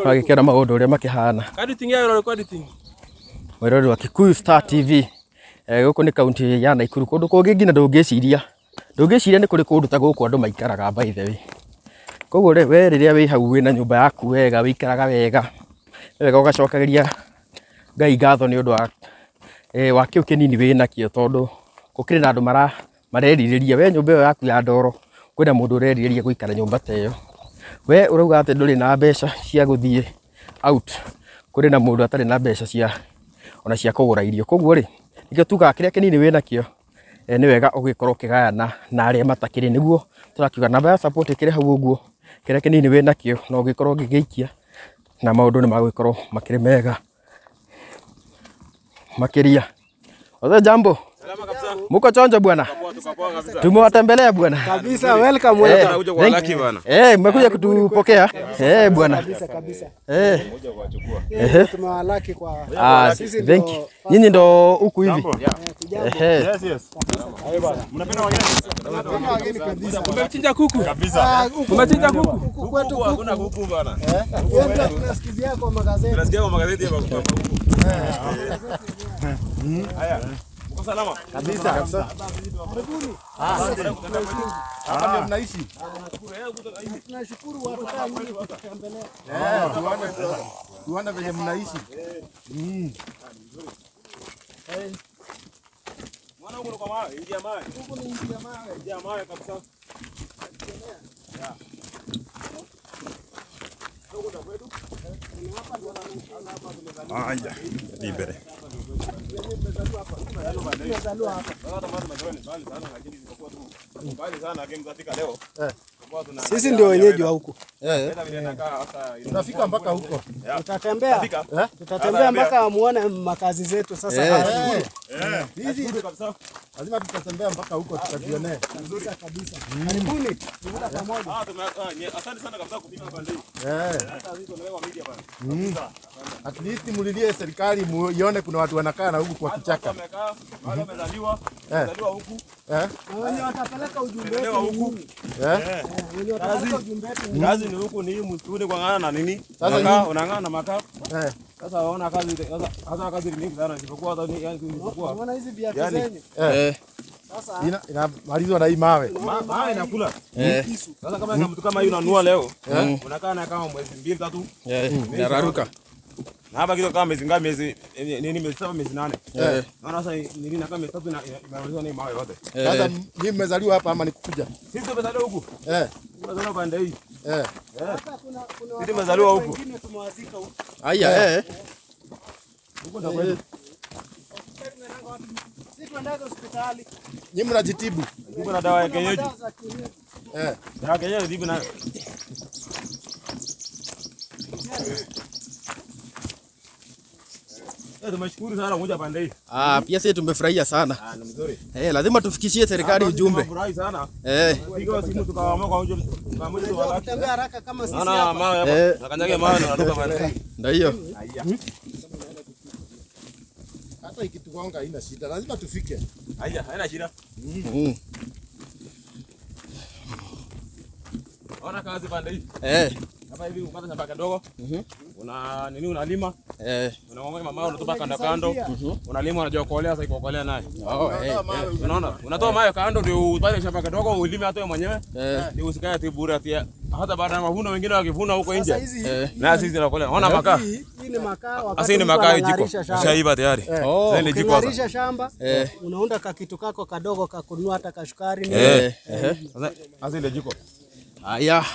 wagĩkĩona maũndũ ũrĩa makĩhana. Mwĩroreri wa Kikuyu Star TV, gũkũ nĩ kaunti ya Nakuru, kũndũ kũngĩ nginya ndũngĩciria nĩ kũrĩ kũndũ ta gũkũ andũ maikaraga by the way. Koguo rĩ, we rĩrĩa wĩ hau wĩna nyũmba yaku wega, wĩikaraga wega wega, ũgacokagĩria Ngai ngatho nĩ ũndũ wa kĩu kĩnini wĩnakĩo, tondũ gũkĩrĩ na andũ marerirĩria. We nyũmba ĩyo yaku ya ndoro, kwĩna mũndũ ũrerirĩria gũikara nyũmba ta ĩyo. We ũrauga atĩ ndũrĩ na mbeca cia gũthiĩ out, kũrĩ na mũndũ atarĩ na mbeca cia ona cia kũgũra irio. Koguo rĩ, nĩkĩo tugaga kĩrĩa kĩnini wĩnakĩo nĩ wega ũgĩkorwo ũkĩgayana na arĩa matakĩrĩ, nĩguo tũrakiuga namba ya support ĩkĩrĩ hau ũguo, kĩrĩa kĩnini wĩnakĩo no ũgĩkorwo ũgĩgĩikia na maũndũ nĩ magũgĩkorwo makĩrĩ mega makĩria. Wazee, jambo. Muko chonjo bwana? Tumewatembelea bwana. Kabisa, welcome, welcome. Mmekuja kutupokea. Bwana. Kabisa kabisa. Tumewalaki kwa sisi. Thank you. Nyinyi ndo huku hivi. Yes, yes. Mnapenda wageni? Tunapenda wageni kabisa. Umechinja kuku? Kabisa. Umechinja kuku? Huku kwetu kuku. Hakuna kuku bwana. Yetu tunasikizia kwa magazeti. Tunasikia kwa magazeti hapa kuku. Haya. Mko salama? Kabisa. Kabisa. Karibuni. Hapa ndio mnaishi. Tunashukuru watu kama nyinyi kututembelea. Tuone venye mnaishi. Mwana huko kwa mawe, ingia mawe. Huko ni ingia mawe. Ingia mawe kabisa. Aya, libere. Sisi ndio wenyeji wa huko. Tunafika mpaka huko. Tutatembea. Tutatembea mpaka muone makazi zetu sasa. Hizi lazima tutatembea mpaka huko tukajionee. Kabisa kabisa. Karibuni. Tunaenda pamoja. Asante sana kabisa kufika hapa leo. Hata sisi tunalewa media bana. At least mulilie serikali muione kuna watu wanakaa na huku kwa kichaka. Wamekaa, wale wamezaliwa, wamezaliwa huku. Na wenye watapeleka ujumbe wetu huku. Wenye watapeleka ujumbe wetu. Kazi ni huku ni msituni kwa ngana na nini? Sasa unang'ana na makaa. Sasa waona kazi sasa kazi ni mingi sana isipokuwa hata yani isipokuwa. Unaona hizi viatu zenyu? Sasa inamalizwa na hii mawe. Mawe inakula. Sasa kama mtu kama hiyo unanua leo, unakaa na kama mwezi 2 3. Inararuka. Na hapa kitu kama miezi ngapi, miezi nini, miezi 7 miezi 8. Naona sasa nini na kama miezi 3 inamalizwa na mawe yote. Sasa nyinyi mmezaliwa hapa ama ni kukuja? Sisi tumezaliwa huku. Tumezaliwa pande hii. Sasa kuna sisi tumezaliwa huku. Wengine tumewazika huku. Aya Huko ndio kwetu. Sisi tuendaga hospitali. Nyinyi mnajitibu. Tibu na dawa ya kienyeji. Dawa ya kienyeji tibu nayo. Tumeshukuru sana kuja pande hii. Pia sisi tumefurahia sana. Ni mzuri. Lazima tufikishie serikali ujumbe. Tumefurahi sana. Piga simu tukawaamua kwa ujumbe. Kutembea haraka kama sisi Naona hapa. mawe hapa. Nakanyaga mawe na naruka pale. Ndio hiyo. Hata ikitugonga haina shida, lazima tufike. Haina shida. Ona kazi pande hii. Kama hivi upata shamba kidogo. Una nini unalima? Unaongoja mama unatupa kando kando. Unalima unajua kuolea sasa ikokolea naye. Unaona? Unatoa mawe kando ndio upande shamba kidogo ulime hata wewe mwenyewe. Ndio usikae tu bure ati hata baada ya mavuno wengine wakivuna huko nje. Na sisi tunakolea. Ona makaa. Hii ni makaa wakati Sasa ni makaa jiko. Shaiva tayari. Sasa ni jiko sasa. Uking'arisha shamba unaunda kakitu kako kadogo kakununua hata kashukari. Sasa ile jiko. Haya.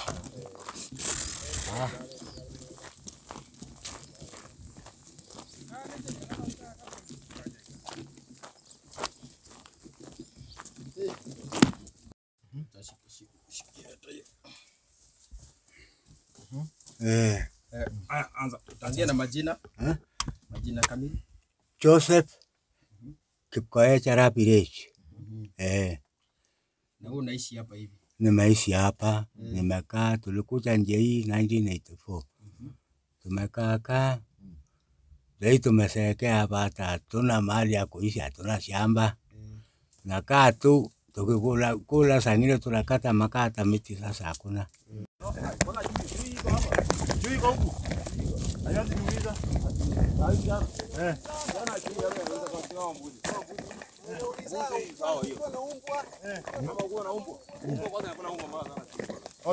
Anza. Tuanzie na majina. Majina kamili. Joseph Kipkoech Arap Irech. Na wewe unaishi hapa hivi? Nimeishi hapa, nimekaa, tulikuja nje hii 1984. Tumekaa kaa. Leo tumeseekea hapa, hata hatuna mahali ya kuishi, hatuna shamba. Nakaa tu tukikula kula saa ingine tunakata makaa hata miti sasa hakuna.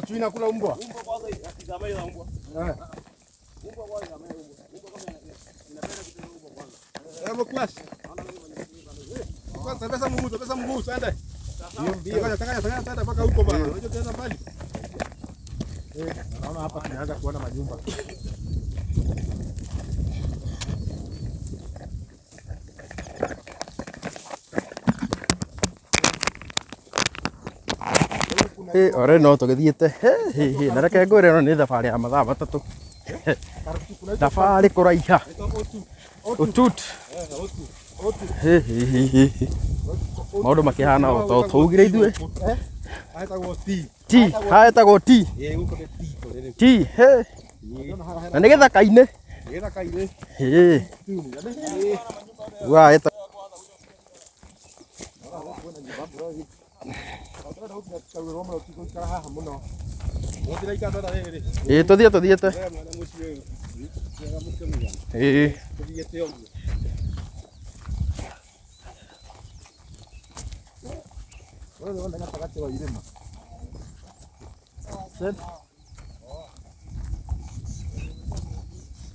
Chui inakula umbwa. Kwanza pesa mguu twende. Tanga mpaka huko bana. Unajua tunaenda mbali. Naona hapa tunaanza kuona majumba. Ore no tũgĩthiĩte na reke ngwĩre ĩno nĩ thabarĩ ya mathaa matatũ. Thabarĩ kũraiha. Utut. Maũndũ makĩhana o ta twaugire ithuĩ. T. Haetagwo T. T. Na nĩ gĩthaka-inĩ. Tũthiĩ tũthiĩte.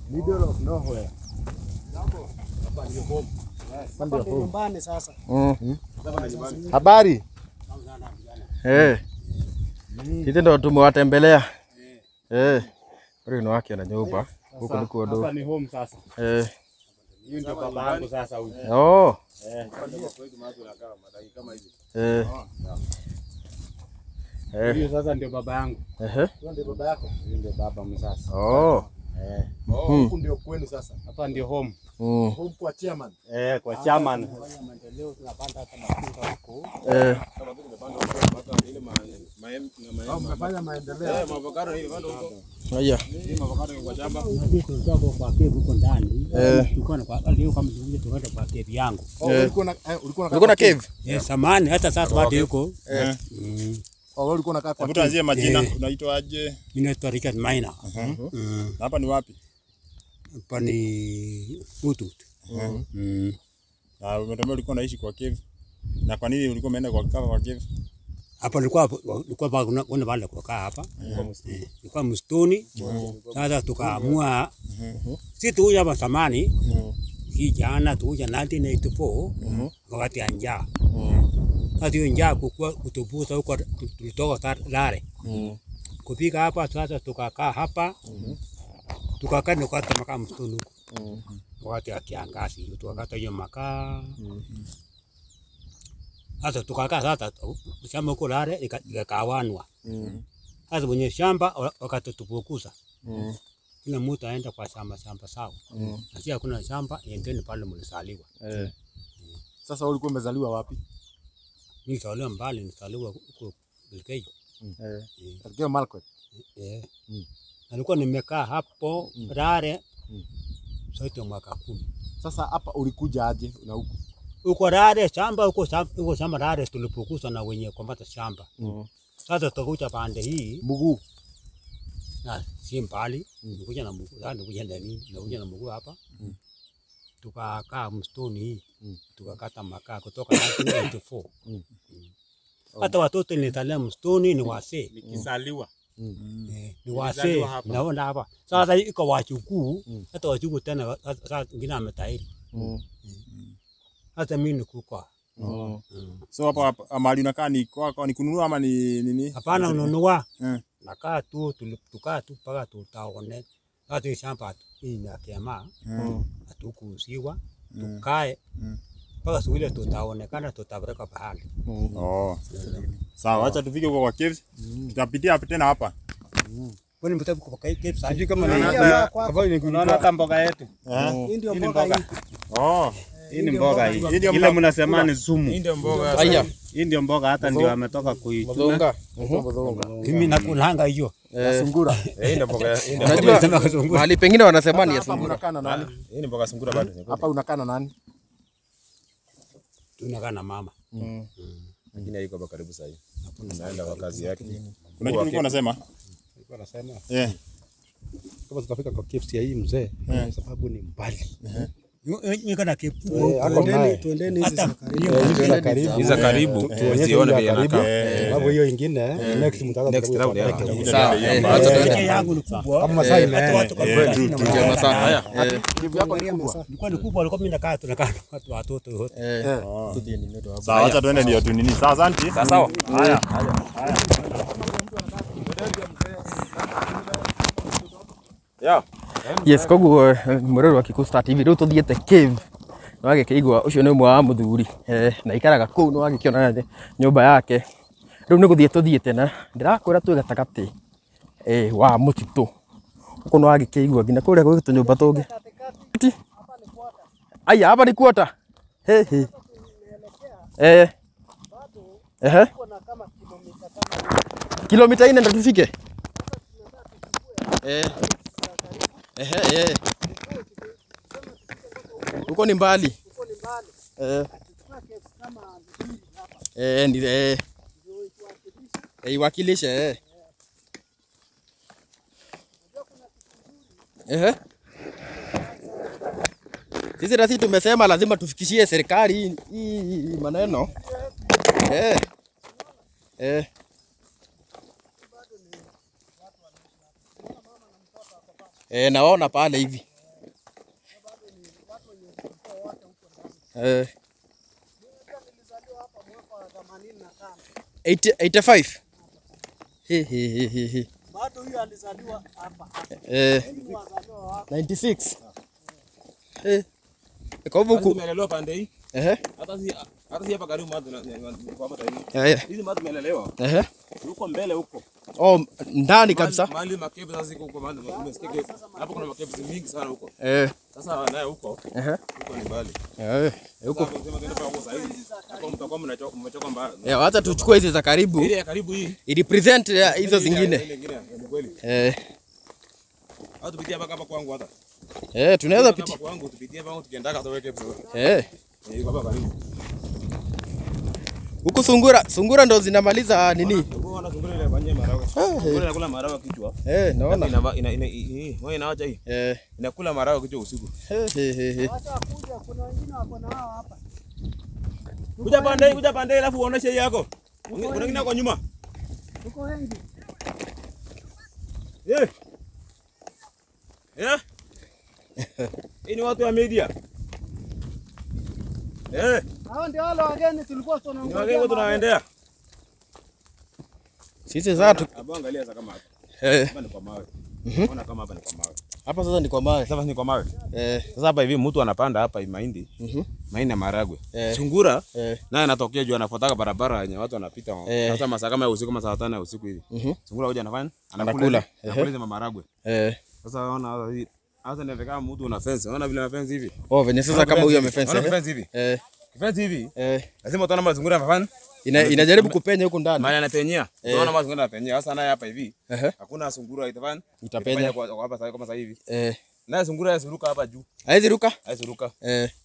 Middle of nowhere. Hapa ndio nyumbani sasa. Habari? Sisi ndo tumewatembelea. Rĩu nĩ wakĩona nyũmba gũkũ nĩ kuo Hapa ni home sasa. Huyu ndio baba yangu sasa huyu. Huyu sasa ndio baba yangu. Huyu ndio baba yako? Huyu ndio baba msasa. Huku ndio kwenu sasa. Hapa ndio home. Home kwa chairman. Kwa chairman. Maendeleo tunapanda hata matunda huko. Mmefanya maendeleo. Haya. Kwa cave huko ndani. Tulikuwa na kwa leo kama tulikuja tukaenda kwa cave yangu. Ulikuwa na cave? Samani hata sasa bado yuko. Ulikuwa unakaa kwa cave. Tuanzie majina. Unaitwa aje? Mimi naitwa Richard Maina. Na hapa ni wapi? Hapa ni Utut. Na umetambia ulikuwa unaishi kwa cave. Na kwa nini ulikuwa umeenda kwa cave? Hapa nilikuwa kuna wale kukaa hapa. Nilikuwa msituni. Sasa tukaamua si tu hapa zamani. Hii jana tuja 1984 wakati ya njaa. Sasa hiyo njaa kutupusa huko tulitoka Lare. Kufika hapa sasa tukakaa hapa. Tukakaa na kukata makaa msituni huko. Wakati ya kiangazi tukakata hiyo makaa. Sasa tukakaa sasa shamba huko Lare ikakawanwa. Sasa wenye shamba wakatutufukuza. Kila mtu aenda kwa shamba sawa. Na si hakuna shamba endeni pale mlizaliwa. Sasa ulikuwa umezaliwa wapi? Mimi nilizaliwa mbali, nilizaliwa huko Elgeyo. Elgeyo Marakwet. Nilikuwa nimekaa hapo Lare zaidi ya mwaka 10. Sasa hapa ulikuja aje na huku? Huko Lare shamba huko shamba Lare tulipokuza na wenye kupata shamba. Sasa tukakuja pande hii. Mguu. Na si mbali, nikuja na mguu, nikuja na nini, nikuja na mguu hapa. Tukakaa msituni hii, tukakata makaa kutoka 1984. Hata watoto nilitalia msituni ni wasee. Nikizaliwa. Ni wasee, naona hapa. Sasa iko wachukuu, hata wachukuu tena sasa wengine ametairi. Hata mimi nikuka. So hapa mahali unakaa ni kwako, ni kununua ama ni nini? Hapana, ununua. Nakaa tu, tukaa tu mpaka tutaone. Hata shamba hii na kiama hatukuuziwa, tukae mpaka siku ile tutaonekana tutapeleka pahali. Sawa, acha tufike huko kwa caves. Tutapitia hapo tena hapa. Kwani mtabu kwa caves? Sijui kama ni unaona hata mboga yetu. Hii ndio mboga hii. Hii ni mboga hii. Ile mnasema ni sumu. Hii ndio mboga. Haya. Hii ndio mboga hata ndio ametoka kuichuna. Mimi nakulanga hiyo. Sungura. Hii ndio mboga. Unajua mahali pengine wanasema ni ya sungura. Unakaa na nani? Hii ni mboga sungura bado. Hapa unakaa na nani? Tunakaa na mama. Mwingine yuko hapa karibu sasa hivi. Anaenda kwa kazi yake. Kuna kitu ulikuwa unasema? Nilikuwa nasema. Kama tutafika kwa caves ya hii mzee, sababu ni mbali. Niko na kepu. Tuendeni hizi za karibu. Hizi za karibu tuone vile inakaa. Sababu hiyo ingine next mtaanza kutoka. Sawa. Yangu ni kubwa. Kama masaa ime. Haya. Kivu yako ni kubwa. Nilikuwa ni kubwa, alikuwa mimi nakaa tunakaa watu watoto wote. Sawa, acha tuende ndio tu nini. Sawa, asante. Sawa sawa. Haya. Haya. Yes, koguo mwĩrori wa Kikuyu Star TV rĩu tũthiĩte cave nĩwagĩkĩigua ũcio nĩ ũmwe wa mũthuri na ikaraga kũu nĩwagĩkĩona nyũmba yake rĩu nĩ gũthiĩ tũthiĩte na ndĩrakwĩra twĩ gatagatĩ wa mũtitũ gũkũ nĩwagĩkĩigua nginya kũrĩa gwĩ tũnyũmba tũngĩ. Aya, hapa ni quarter. He he. Ehe. Kilomita 4 ndo tufike. Ehe. Huko ni mbali. Ni iwakilishe. Ehe. Sisi nasi tumesema lazima tufikishie serikali hii maneno. Naona pale hivi. 85. He. Bado huyu alizaliwa hapa. 96. Kwa hivyo huku tumelelewa pande hii. Hata si hapa karibu watu kwa hapa hivi. Hizi watu tumelelewa. Huko mbele huko. Oh, ndani kabisa. Mahali makevu sasa ziko huko mahali umesikia hapo kuna makevu mingi sana huko. Sasa naye huko. Huko ni mbali. Huko. Sema tena kwa sasa hivi. Hapo mtakuwa mmechoka mbali. Hata tuchukue hizi za karibu. Ile ya karibu hii. Ili present hizo zingine. Ni kweli. Hata tupitie hapa hapa kwangu hata. Tunaweza pitia kwangu tupitie hapa tukienda hata weke hapo. Iko hapa karibu. Huku sungura ndo zinamaliza nini? Unaona sungura ile fanyia marawa. Sungura inakula marawa kichwa. Naona. Ina wewe inaacha hii. Inakula marawa kichwa usiku. Acha kuja, kuna wengine wako na hao hapa. Kuja pande alafu uoneshe hii yako. Kuna wengine wako nyuma. Uko wengi. Hii ni watu wa media. Hao ndio wale wageni tulikuwa tunaongea. Wageni tunaendea. Sisi sasa angalia sasa kama hapa. Hapa ni kwa mawe. Unaona kama hapa ni kwa mawe. Hapa sasa ni kwa mawe. Sasa ni kwa mawe. Sasa hapa hivi mtu anapanda hapa mahindi. Mahindi na maharagwe. Sungura naye anatokea juu anafuataka barabara yenye watu wanapita. Sasa masaa kama ya usiku kama saa 5 ya usiku hivi. Sungura hoja anafanya? Anakula. Anakula maharagwe. Sasa unaona sasa ni kama mtu una fence. Unaona vile ana fence hivi? Oh, venye sasa kama huyu amefence. Unaona fence hivi? Fence hivi? Lazima utaona mazingira yanafanya. Inajaribu kupenya huku ndani. Maana anapenyea. Unaona mazingira yanapenyea. Sasa naye hapa hivi. Hakuna sungura itafanya. Itapenya kwa hapa sasa kama sasa hivi. Naye sungura yasiruka hapa juu. Haizi ruka? Haizi ruka.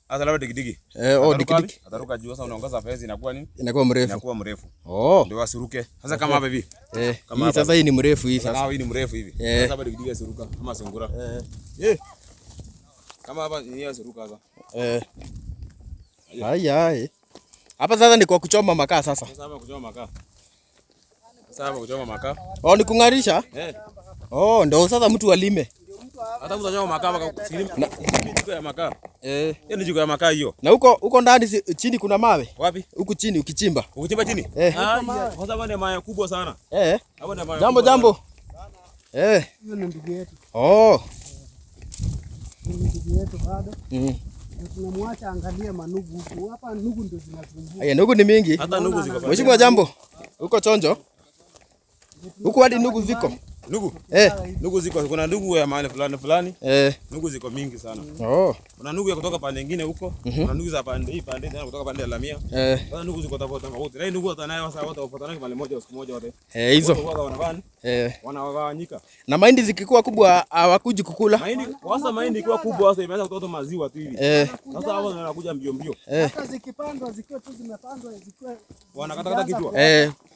Sasa labda digidigi. Oh, digidigi. Ataruka juu, sasa unaongeza fence inakuwa nini? Inakuwa mrefu. Inakuwa mrefu. Oh. Ndio asiruke. Sasa kama hapa hivi. Kama sasa hii ni mrefu hii sasa. Hii ni mrefu hivi. Sasa hapa digidigi asiruka kama sungura. Kama hapa ni asiruka sasa. Haya. Hapa sasa ni kwa kuchoma makaa sasa. Sasa hapa kuchoma makaa. Sasa hapa kuchoma makaa. Oh, ni kungarisha? Oh, ndio sasa mtu alime. Hata mtu anachoma makaa mpaka jiko ya makaa. Hiyo ni jiko ya makaa hiyo. Na huko ndani chini kuna mawe? Wapi? Huku chini ukichimba. Ukichimba chini? Kwanza hapa ni mawe kubwa sana. Hapo ni mawe. Jambo jambo. Hiyo ni ndugu yetu. Oh. Ni ndugu yetu bado. Tunamwacha angalie manugu huku. Hapa nugu ndio zinasumbua. Aya, nugu ni mingi. Hata nugu ziko. Mheshimiwa jambo. Huko chonjo. Huku hadi nugu ziko. Nugu? Nugu ziko. Kuna nugu ya mahali fulani fulani. Nugu ziko mingi sana. Oh. Kuna nugu ya kutoka pande nyingine huko. Kuna nugu za pande hii pande tena kutoka pande ya Lamia. Sasa nugu ziko tofauti tofauti. Na nugu hata nayo sasa wote wapatana mahali moja siku moja wote. Hizo. Wanagawanyika. Na mahindi zikikuwa kubwa hawakuji kukula. Mahindi sasa mahindi ikiwa kubwa sasa imeanza kutoa maziwa tu hivi. Sasa hao wanakuja mbio mbio. Hata zikipandwa zikiwa tu zimepandwa zikiwa wanakatakata kichwa.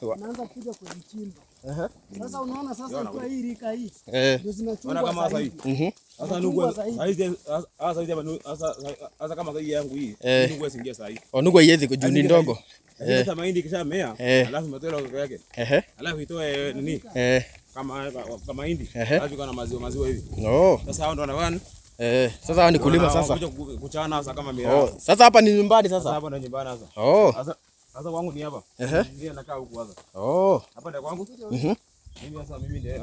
Wanaanza kuja kuzichimba. Sasa unaona sasa kwa hii rika hii ndio zinachungwa kama sasa hivi. Sasa nugu saizi sasa kama sasa yangu hii nugu isingie sasa hivi. Oh, nugu haiwezi juu ni ndogo. Sasa mahindi kishamea alafu imetoa roho yake. Alafu itoe nini? Kama mahindi. Alafu iko na maziwa hivi. Oh. Sasa hao ndio wanawana. Sasa hao ni kulima sasa. Kuja kuchana sasa kama miraa. Oh, sasa hapa ni nyumbani sasa. Sasa hapa ndio nyumbani sasa. Oh. Sasa wangu ni hapa. Ndiye nakaa huku sasa. Oh. Hapa ndio kwangu. Mimi sasa mimi ndiye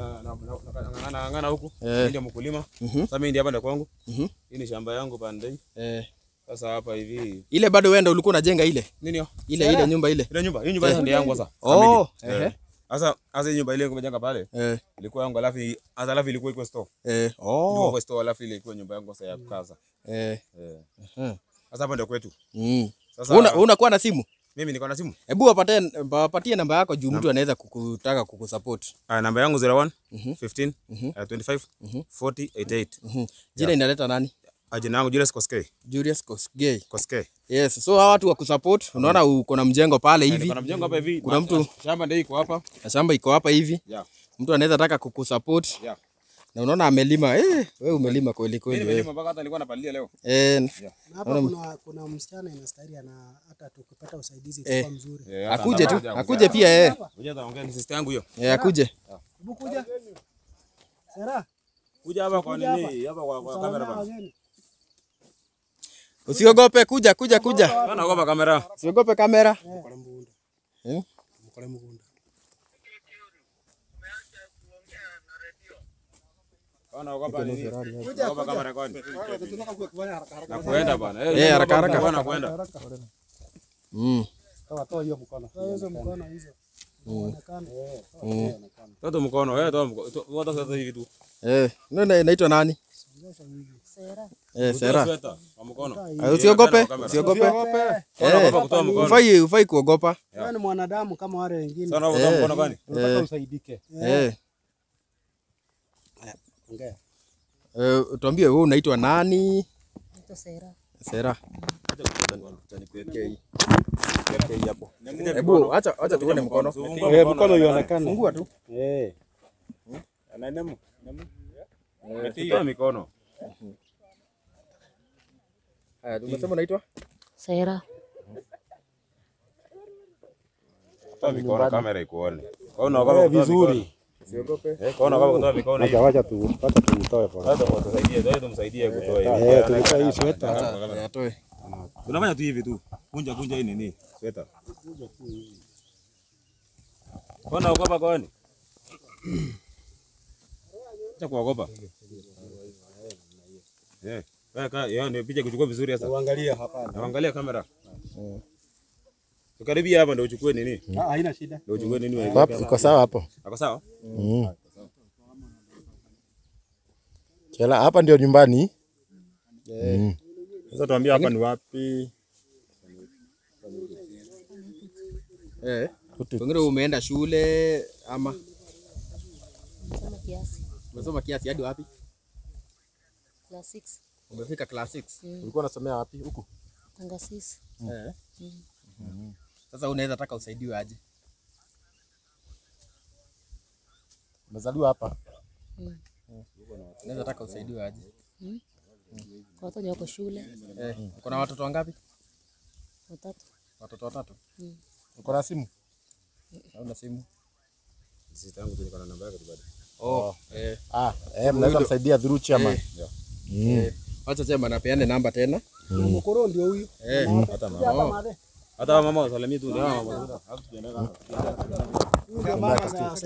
naangana huku. Mimi ndio mkulima. Sasa mimi ndiye hapa ndio kwangu. Hii ni shamba yangu pande hii. Sasa hapa hivi. Ile bado wewe ndio ulikuwa unajenga ile? Nini hiyo? Ile nyumba ile. Ile nyumba, hii nyumba ndio yangu sasa. Oh. Sasa nyumba ile niliyojenga pale. Ilikuwa yangu alafu ilikuwa iko store. Oh. Ilikuwa kwa store alafu ile ilikuwa nyumba yangu sasa ya kukaza. Sasa hapa ndio kwetu. Sasa unakuwa na simu? Mimi niko na simu. Hebu wapatie namba yako juu mtu anaweza kukutaka kukusupport. Namba yangu 01 15 25 40 88. Jina inaleta nani? Jina yangu Julius Koskei. Julius Koskei. Koskei. Yes, so hawa watu wa kusupport, unaona uko na mjengo pale hivi. Kuna mjengo hapa hivi. Kuna mtu shamba ndio iko hapa. Na shamba iko hapa hivi. Yeah. Mtu anaweza taka kukusupport. Yeah. Na unaona amelima. Wewe umelima kweli kweli. Mimi nimelima mpaka hata nilikuwa napalilia leo. Na hapa kuna msichana inastahili ana hata tukipata usaidizi kwa mzuri. Akuje tu, akuje pia Kuja taongea ni sister yangu hiyo. Akuje. Hebu kuja. Sera. Kuja hapa kwa nini? Hapa kwa kamera bana. Usiogope, kuja. Naogopa kamera. Usiogope kamera. Mkole mgunda. Naogopa nini? Naogopa kamera kwani? Na kuenda bana. Haraka haraka. Bana kuenda. Toa hiyo mkono. Toa hizo mkono hizo. Inaonekana. Toa mkono, toa mkono. Toa sasa hivi tu. Ndio inaitwa nani? Sera. Sera. Kwa mkono. Usiogope, usiogope. Ufai kuogopa. Wewe ni mwanadamu kama wale wengine. Sana utoa mkono kwani? Unataka usaidike. Ongea. Tuambie wewe unaitwa nani? Naitwa Sera. Sera. Hebu acha tuone mkono. Mkono ionekane. Fungua tu. Na nemu. Toa mikono. Haya, umesema unaitwa? Sera. Toa mikono kamera ikuone. Kwa unaogopa vizuri. Usiogope. Kwa unaogopa kutoa mikono hivi. Acha tumtoe pale. Sasa tusaidie, tumsaidie kutoa hivi. Tumtoe hii sweta. Atoe. Unafanya tu hivi tu. Kunja hii nini? Sweta. Kwa unaogopa kwani? Acha kuogopa. Wewe ndio picha kuchukua vizuri sasa. Uangalie hapa. Uangalia kamera. Tukaribia hapa ndio uchukue nini? Haina shida. Ndio uchukue nini? Iko sawa hapo. Iko sawa? Chela hapa ndio nyumbani. Sasa tuambie hapa ni wapi? Pengine umeenda shule ama Nimesoma kiasi. Umesoma kiasi hadi wapi? Class 6. Umefika class 6. Ulikuwa unasomea wapi huku? Angasisi. Eh. Sasa unaweza taka usaidiwe aje? Umezaliwa hapa? Unaweza taka usaidiwe aje? Kwa watoto wako shule. Uko na watoto wangapi? Watatu. Watoto watatu? Uko na simu? Hauna simu? Sister yangu niko na namba yake bado. Oh, mnaweza msaidia through chairman. Wacha chairman apeane namba tena. Mkoro ndio huyu. Hata mama. Hata mama wasalimie tu ndio mama.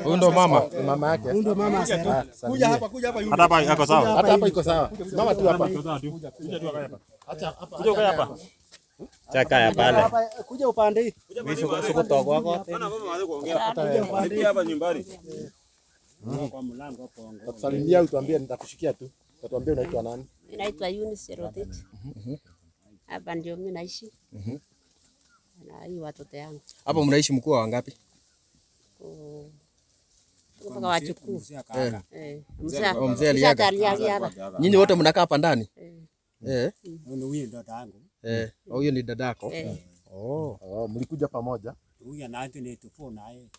Huyu ndo mama. Mama yake. Huyu ndo mama sasa. Kuja hapa, kuja hapa yule. Hata hapa iko sawa. Hata hapa iko sawa. Mama tu hapa. Kuja tu hapa. Acha hapa. Kuja ukae hapa. Chaka ya pale. Hapa kuja upande hii. Mimi siko toka kwako. Bana mama waanze kuongea. Hata hapa nyumbani. Kwa mlango hapo ongo. Tutasalimia utuambie, nitakushikia tu. Utatuambia unaitwa nani? Naitwa Eunice Rotich. Hapa ndio mimi naishi. Na hii watoto yangu. Hapo mnaishi mkoa wangapi? Mpaka wachukuu. Mzee aliaga. Nyinyi wote mnakaa hapa ndani? Huyu ndio dada yangu. Huyo ni dadako. Oh, mlikuja pamoja? Huyu ana 1984 naye.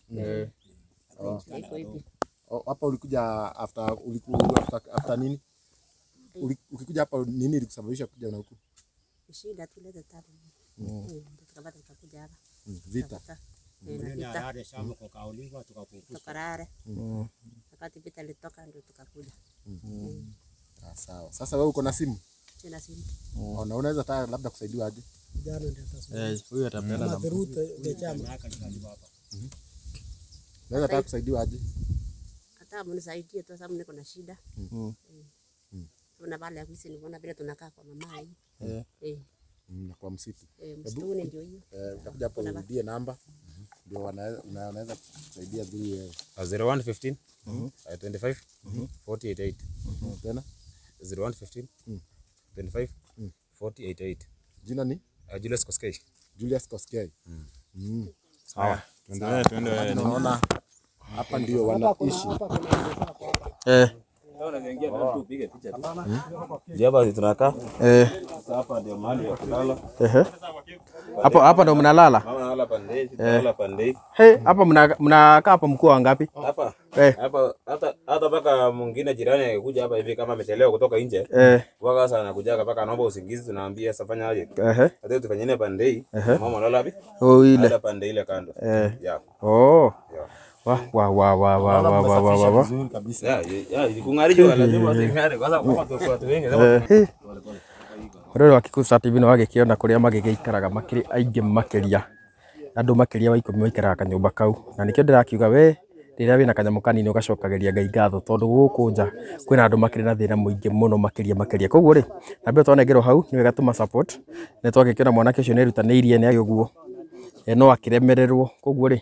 Hapa ulikuja after after nini? Ukikuja hapa nini ilikusababisha kuja na huku? Shida tuleta tabu. Tukapata tukakuja hapa. Vita. Vita. Shamba kwa kauliwa tukafukuza. Tukarare. Wakati vita ilitoka ndio tukakuja. Sawa. Sasa wewe uko na simu? Sina simu. Na unaweza taka labda kusaidiwa aje? Kijana ndio atasema. Huyu atapeana namba. The chama. Unaweza taka kusaidiwa aje? Hata mnisaidie tu sababu niko na shida. Tuna bala ya kuishi niona vile tunakaa kwa mama hii. Na kwa msitu. Msituni ndio hiyo. Utakuja hapo urudie namba. Ndio wanaweza kusaidia through wewe. 0115 25 488. Tena 0115 25 488. Jina ni? Julius Koskei. Julius Koskei. Sawa. Tuendelee, tuendelee. Tunaona hapa ndio wanaishi. Hapa tunakaa. Hapa ndio mahali ya kulala. Hapo hapa ndio mnalala? Mama analala pande hii, tunalala pande hii. Hapa mnakaa hapa mkoa wangapi? Hapa. Hapa hata paka mwingine jirani akikuja hapa hivi kama amechelewa kutoka nje. Waka sasa anakuja paka anaomba usingizi, tunaambia sasa fanya aje? Hata tufanyeni pande hii. Mama analala wapi? Oh ile. Hata pande ile kando. Yeah. Oh. Yeah. Wa wa wa wa wa wa wa wa wa. Vizuri kabisa. Ya, kung'arishwa lazima wasing'are kwanza kama watu wengi. Rero wa Kikuyu Star TV no wagĩkĩona kũrĩa magĩgĩikaraga makĩrĩ aingĩ makĩria andũ makĩria wa 10 maikaraga kanyũmba kau, na nĩkĩo ndĩrakiuga we rĩrĩa wĩna kanyamũ kanini ũgacokagĩria Ngai ngatho tondũ gũkũ nja kwĩna andũ makĩrĩ na thĩna mũingĩ mũno makĩria makĩria. Koguo rĩ, na mbere twanengerwo hau nĩ wega tũma support, nĩ twagĩkĩona mwanake ũcio nĩ erutanĩirie nĩ ũguo no akĩremererwo. Koguo rĩ,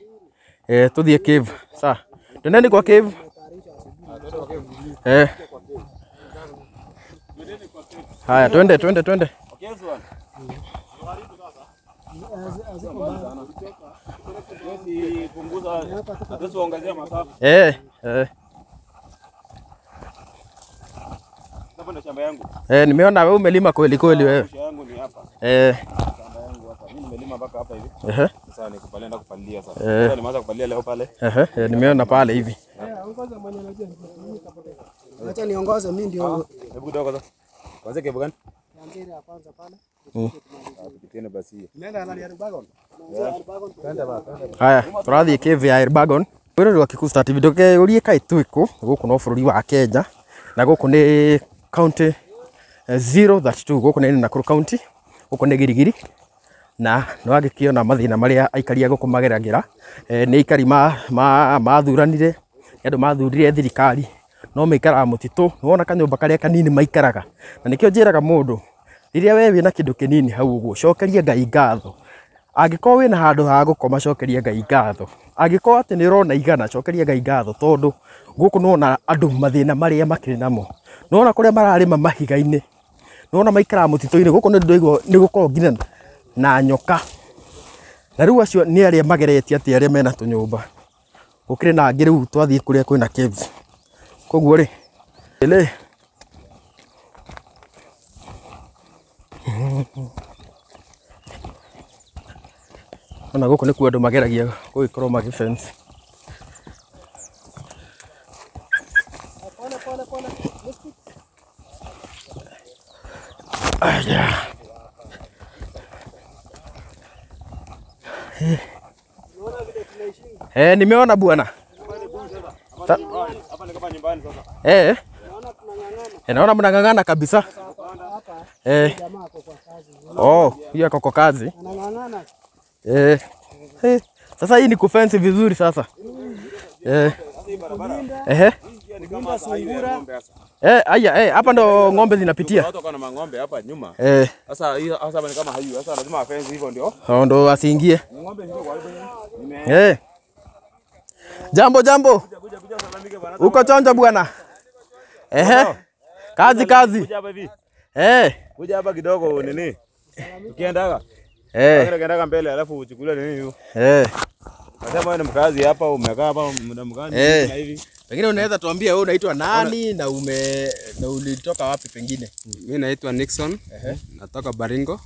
tũthiĩ cave sa twendeni kwa cave. Haya, twende twende twende. Nimeona wewe umelima kweli kweli wewe. Yangu ni hapa. Shamba yangu hapa. Mimi nimelima mpaka hapa hivi. Sasa nikupalia na kupalilia sasa. Sasa nimeanza kupalilia leo pale. Nimeona pale hivi. Ongoza mwenye anajua mimi kapotea. Acha niongoze mimi ndio. Hebu kidogo sasa. Kwanza kebu gani? Nianzie ya kwanza pale. Tupitiane basi hiyo. Nenda na Elbagon. Twende baba. Haya, tũrathiĩ cave ya Elbagon. Rũrĩrĩ rwa Kikuyu Star TV ndũkeyũrie kaĩ twĩ kũ, gũkũ no bũrũri wa Kenya na gũkũ nĩ county 032, gũkũ nĩ Nakuru county, gũkũ nĩ Girigiri, na nĩ wagĩkĩona mathĩna marĩa aikari a gũkũ mageragĩra. Nĩ aikari mathuranire, nĩ andũ mathurire thirikari no maikaraga mũtitũ. Nĩwona kanyũmba karĩa kanini maikaraga, na nĩkĩo njĩraga mũndũ rĩrĩa we wĩna kĩndũ kĩnini hau ũguo cokeria Ngai ngatho. Angĩkorwo wĩna handũ ha gũkoma cokeria Ngai ngatho. Angĩkorwo atĩ nĩ ũrona igana cokeria Ngai ngatho, tondũ gũkũ nĩwona andũ mathĩna marĩa makĩrĩ namo. Nĩwona kũrĩa mararĩma mahiga-inĩ, nĩwona maikaraga mũtitũ-inĩ. Gũkũ nĩ ndĩraigua nĩ gũkoragwo nginya na nyoka, na rĩu acio nĩ arĩa mageretie atĩ arĩa mena tũnyũmba. Gũkĩrĩ na angĩ rĩu twathiĩ kũrĩa kwĩna caves. Koguo rĩ, Ona gũkũ nĩkuo andũ mageragia gũgĩkorwo magĩ fence. Aya. Nimeona bwana. Hapa ni kama nyumbani sasa. Naona mnang'ang'ana kabisa. Oh, huyu ako kwa kazi. Sasa hii ni kufence vizuri sasa. Aya, hapa ndo ng'ombe zinapitia. Watu wako na mang'ombe hapa nyuma. Sasa hii sasa ni kama hayu. Sasa lazima fence hivyo ndio. Hao ndo asiingie. Ng'ombe ndio kwa hivyo. Jambo jambo. Uko chonjo bwana. Kazi kazi. Kuja hapa hivi. Kuja hapa kidogo nini? Ukiendaga. Ukiendaga mbele alafu uchukulie nini hiyo. Nasema wewe ni mkazi hapa, umekaa hapa muda mgani na hivi. Pengine unaweza tuambia wewe unaitwa nani na na ulitoka wapi pengine? Mimi naitwa Nixon. Natoka Baringo.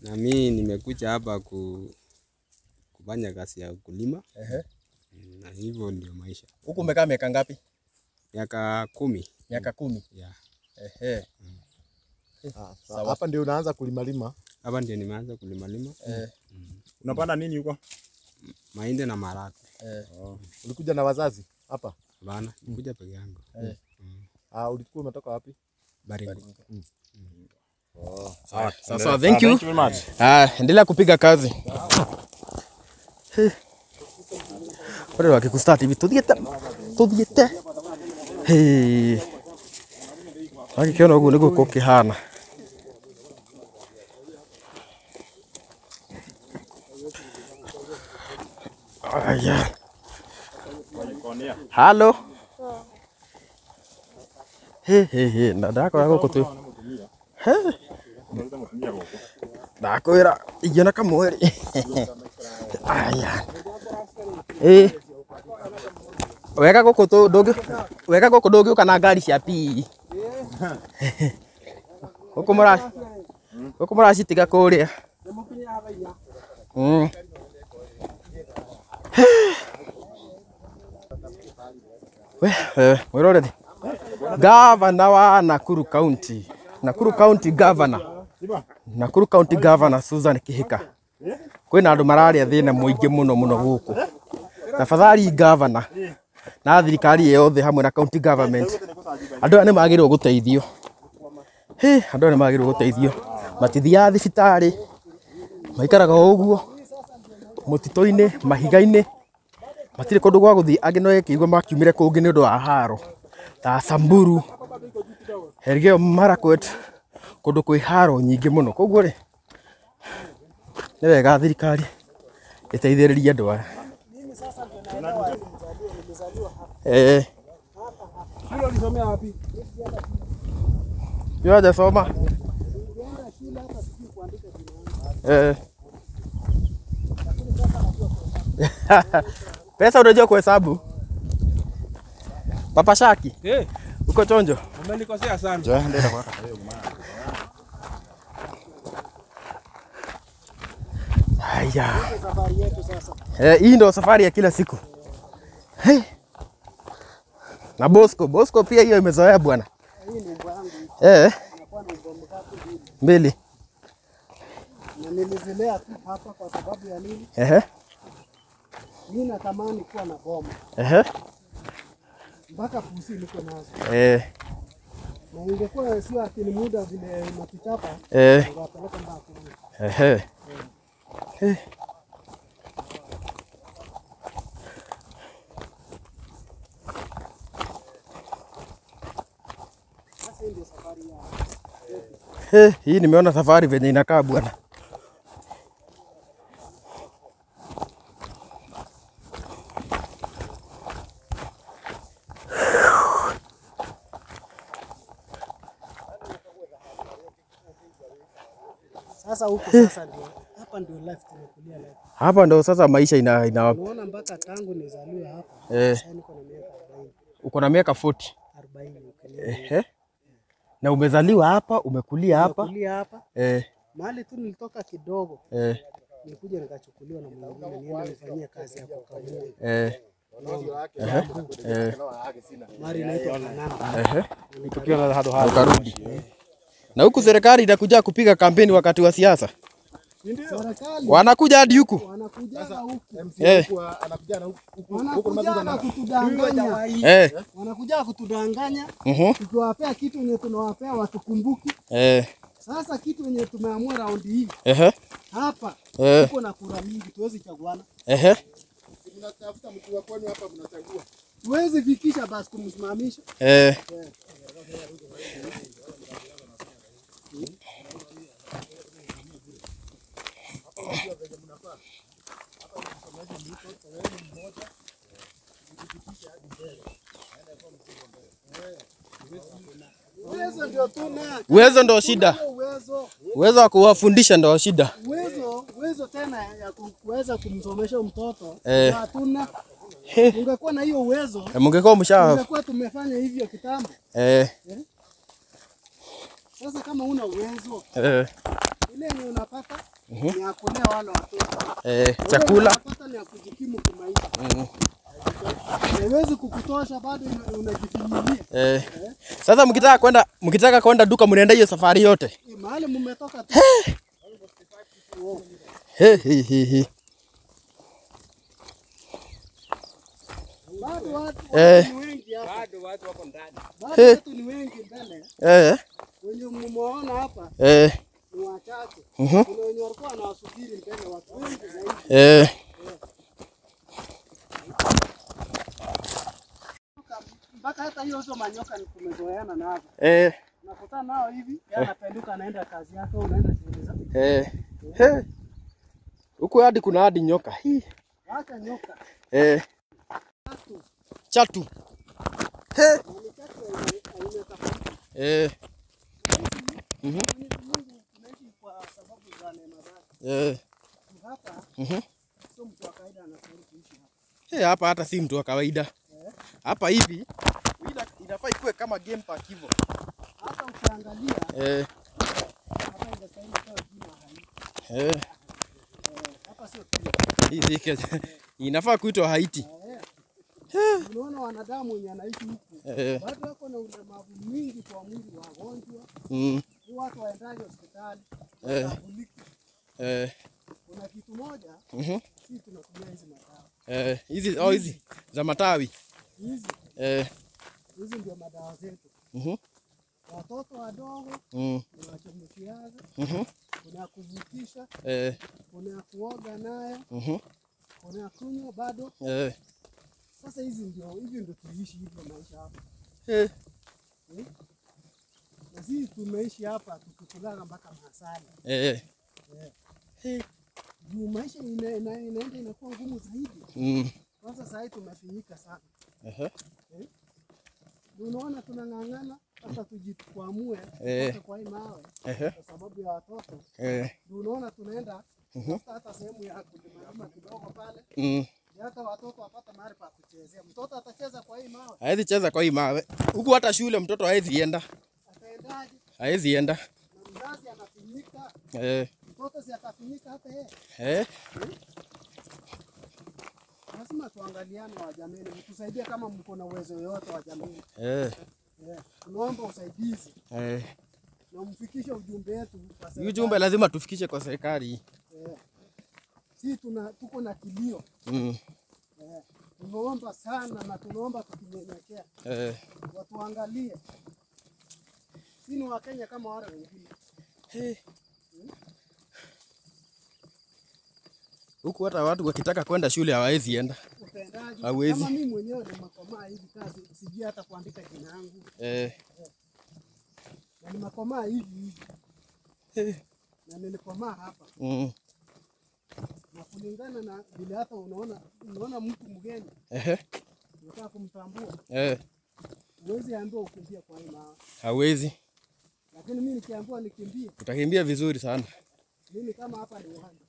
Na mimi nimekuja hapa kufanya kazi ya ukulima. Na hivyo ndio maisha. Huku umekaa miaka ngapi? Miaka 10. Miaka 10. Yeah. Sawa. Hapa ndio unaanza kulima lima? Hapa ndio nimeanza kulima lima. Unapanda nini huko? Mahindi na maharagwe. Ulikuja na wazazi hapa? Hapana, nilikuja peke yangu. Ulikuwa umetoka wapi? Baringo. Sawa. Sawa, thank you. Thank you very much. Endelea kupiga kazi. Ore wakikustart hivi tuthiete. Hey. Wakikiona uguo niguo gũkĩhana. Aya. Halo. He na ndakora gũkũ tu. He. Ndakwĩra ingĩona kamweri. Aya. Wega gũkũ tu ndũngĩ wega gũkũ ndũngĩũka na ngari cia PE. Gũkũ mũracitiga kũrĩa. We mwĩroreri. Governor wa Nakuru County. Nakuru County Governor. Nakuru County Governor Susan Kihika. Kwĩna andũ mararia thĩna mũingĩ mũno mũno gũkũ. Tafadhali governor na thirikari yothe hamwe na county government. Andũ aya nĩ magĩrĩirwo gũteithio. Andũ aya nĩ magĩrĩirwo gũteithio. Matithiaga thibitarĩ, maikaraga o ũguo mũtitũ-inĩ, mahiga-inĩ, matirĩ kũndũ gwa gũthiĩ. Angĩ no ĩkĩigua makiumire kũngĩ nĩ ũndũ wa haro ta Samburu, Elgeyo Marakwet, kũndũ kwĩ haro nyingĩ mũno. Koguo rĩ, nĩ wega thirikari ĩteithĩrĩrie andũ aya. Yeye hajasoma. Pesa unajua kuhesabu? Papa Shaki. Uko chonjo? Umenikosea sana. Haya. Hii ndio safari ya kila siku. Hey. Na Bosco pia hiyo imezoea bwana. Hii ni mbwa yangu. Mbili. Na nilizilea tu hapa kwa sababu ya nini? Mimi natamani kuwa na boma. Mpaka pusi niko nazo. Na ingekuwa sio ati ni muda vile matichapa. Ningewapeleka mpaka kule. Hii nimeona safari venye inakaa bwana. Sasa huko sasa ndio hapa ndio life tumekulia life. Hapa ndio sasa maisha ina unaona mpaka tangu nizaliwe hapa. Sasa niko na miaka 40. Uko na miaka 40. 40. Na umezaliwa hapa, umekulia hapa? Umekulia hapa. Mahali tu nilitoka kidogo. Nilikuja nikachukuliwa na mwingine niende nifanyie kazi ya kukamua. Mari inaitwa Kanana. Ukarudi. Na huku serikali inakuja kupiga kampeni wakati wa siasa. Serikali Wanakuja hadi huku. wanakuja huku. Anakuja na huku Wanakuja kutudanganya. Wanakuja kutudanganya. Tukiwapea kitu yenye tunawapea watukumbuki. Sasa kitu yenye tumeamua raundi hii. Hapa tuko na kura mingi, tuwezi chaguana. Mnatafuta mtu wa kwenu hapa mnachagua. Tuwezi fikisha basi kumsimamisha. Uwezo ndio tuna. Uwezo ndio shida. Uwezo. Uwezo wa kuwafundisha ndio shida. Uwezo tena ya kuweza kumsomesha mtoto hatuna. Ungekuwa na hiyo uwezo, Mungekuwa msha ungekuwa tumefanya hivyo kitambo. Sasa kama una uwezo, ile ni unapata ni ya kulea wale watoto. Chakula unapata ni ya kujikimu kimaisha. Haiwezi kukutosha, bado unajifinyilia. Sasa mkitaka kwenda duka mnaenda hiyo safari yote. Mahali mmetoka tu. Bado watu ni wengi hapa. Bado watu wako ndani. Bado watu ni wengi mbele. Wenye mmeona hapa ni wachache. Kuna wenye walikuwa wanawasubiri mbele, watu wengi zaidi. Mpaka hata hiyo hizo manyoka ni tumezoeana nazo. Nakutana nao hivi, yeye anapenduka anaenda kazi yake, unaenda shughuli zake. Huku hadi kuna hadi nyoka. Hii. Hata nyoka. Chatu. Tunaishi kwa sababu za neema zake. Hapa sio mtu wa kawaida anastahili kuishi hapa. Hapa hata si mtu wa kawaida. Hapa hivi inafaa ikuwe kama game park hivyo. Hata ukiangalia hapa inastahili kuwa jina Haiti. Hapa sio Kenya. Hii si Kenya. Inafaa kuitwa Haiti. Unaona wanadamu wenye anaishi huku. Watu wako na ulemavu mwingi kwa mwili, wagonjwa. Watu waendaje hospitali? Kuna kitu moja, sisi tunatumia hizi madawa. Hizi hizi za matawi. Hizi. Hizi ndio madawa zetu. Watoto wadogo tunawachemshiaga. Kuna kuvukisha. Kuna kuoga nayo. Kuna kunywa bado. Sasa hizi ndio hivi ndio tuishi hivyo maisha hapa. Na sisi tumeishi hapa tukikulala mpaka masali. Juu maisha inaenda inakuwa ngumu zaidi. Kwanza sasa hivi tumefinyika sana. Unaona tunang'ang'ana hata tujikwamue kutoka kwa hii mawe kwa sababu ya watoto. Unaona tunaenda hata sehemu ya kulima kidogo pale. Hata watoto wapata mahali pa kuchezea. Mtoto atacheza kwa hii mawe. Haezi cheza kwa hii mawe. Huku hata shule mtoto haezi enda. Ataendaje? Haezi enda. Na mzazi anafinyika. Mtoto si atafinyika hata yeye. Lazima tuangaliane wa jamii. Mtusaidie kama mko na uwezo yoyote wa jamii. Tunaomba usaidizi. Na mfikishe ujumbe wetu kwa serikali. Ujumbe lazima tufikishe kwa serikali. Sisi tuko na kilio. Tunaomba sana na tunaomba tukinyenyekea. Watuangalie. Sisi ni Wakenya kama wale wengine. Huku hata watu wakitaka kwenda shule hawawezi enda. Utendaji. Hawezi. Kama mimi mwenyewe nimekomaa hivi kazi, sijui hata kuandika jina langu. Na nimekomaa hivi hivi. Na nilikomaa hapa. Na kulingana na vile hata unaona mtu mgeni. Unataka kumtambua. Huwezi ambiwa ukimbie kwa hii mawe. Hawezi. Lakini mimi nikiambiwa nikimbie, utakimbia vizuri sana. Mimi kama hapa ni uwanja.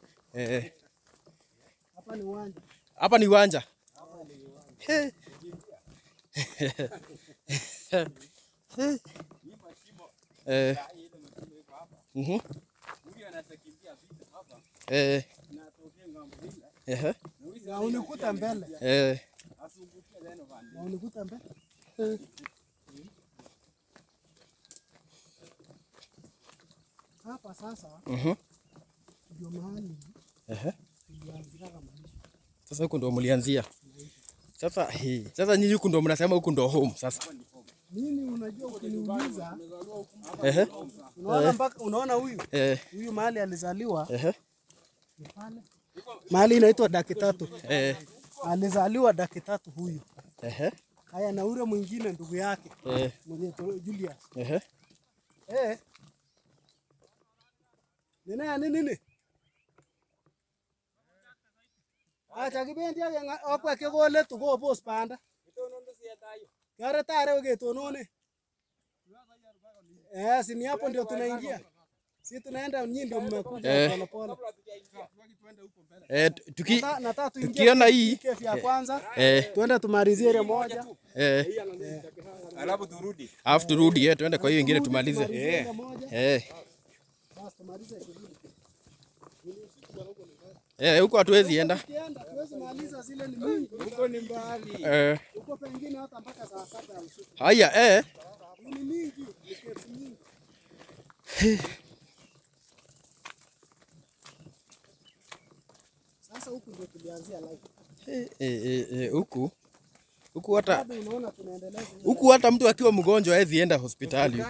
Hapa ni uwanja. Hapa ni uwanja. Hapa ni uwanja. Mhm. Ehe. Na unikuta mbele. Eh. Na unikuta mbele. Hapa sasa. Ndio mahali. Ehe. Tulianzia maisha. Sasa huko ndio mlianzia. Sasa hii. Sasa nyinyi huku ndio mnasema huku ndio home sasa. Mimi unajua ukiniuliza. Ehe. Unaona mpaka unaona huyu? Huyu mahali alizaliwa. Ehe. Ni pale. Mahali inaitwa Dakitatu. Alizaliwa Dakitatu huyu. Ehe. Haya na ule mwingine ndugu yake. Mwenye Julius. Ehe. Nini nini nini? Acha kibendi age okwa kegole tukobos banda. Kare tare ketonone. Si ni hapo ndio tunaingia. Si tunaenda nyinyi ndio mmekuja pole pole. Tukiona hii cave ya kwanza, tuende tumalizie ile moja. Alafu turudi. Alafu turudi tuende kwa hiyo nyingine tumalize. Basi tumalize shughuli. Huko hatuwezi enda. Tuwezi maliza zile ni mingi. Huko ni mbali. Huko pengine hata mpaka saa 7 ya usiku. Haya Ni mingi, ni kesi mingi. Sasa huku ndio tulianzia live. Huku. Huku hata unaona tunaendelea. Huku hata mtu akiwa mgonjwa hawezi enda hospitali.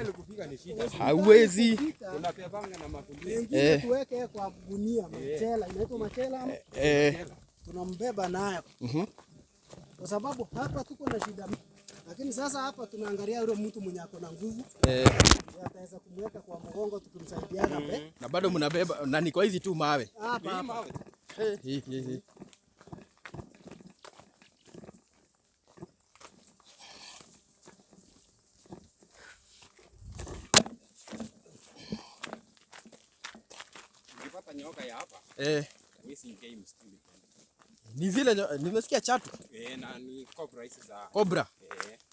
Hawezi. Unapebanga na magunia. Wengine tuweke kwa gunia machela, inaitwa machela ama? Tunambeba nayo. Kwa sababu hapa tuko na shida. Lakini sasa hapa tunaangalia yule mtu mwenye ako na nguvu. Ataweza kumweka kwa mgongo tukimsaidiana be. Na bado mnabeba na ni kwa hizi tu mawe. Hapa hapa. Hii. Nyoka ya hapa. Ni zile nimesikia chatu. Na ni cobra hizi za. Cobra.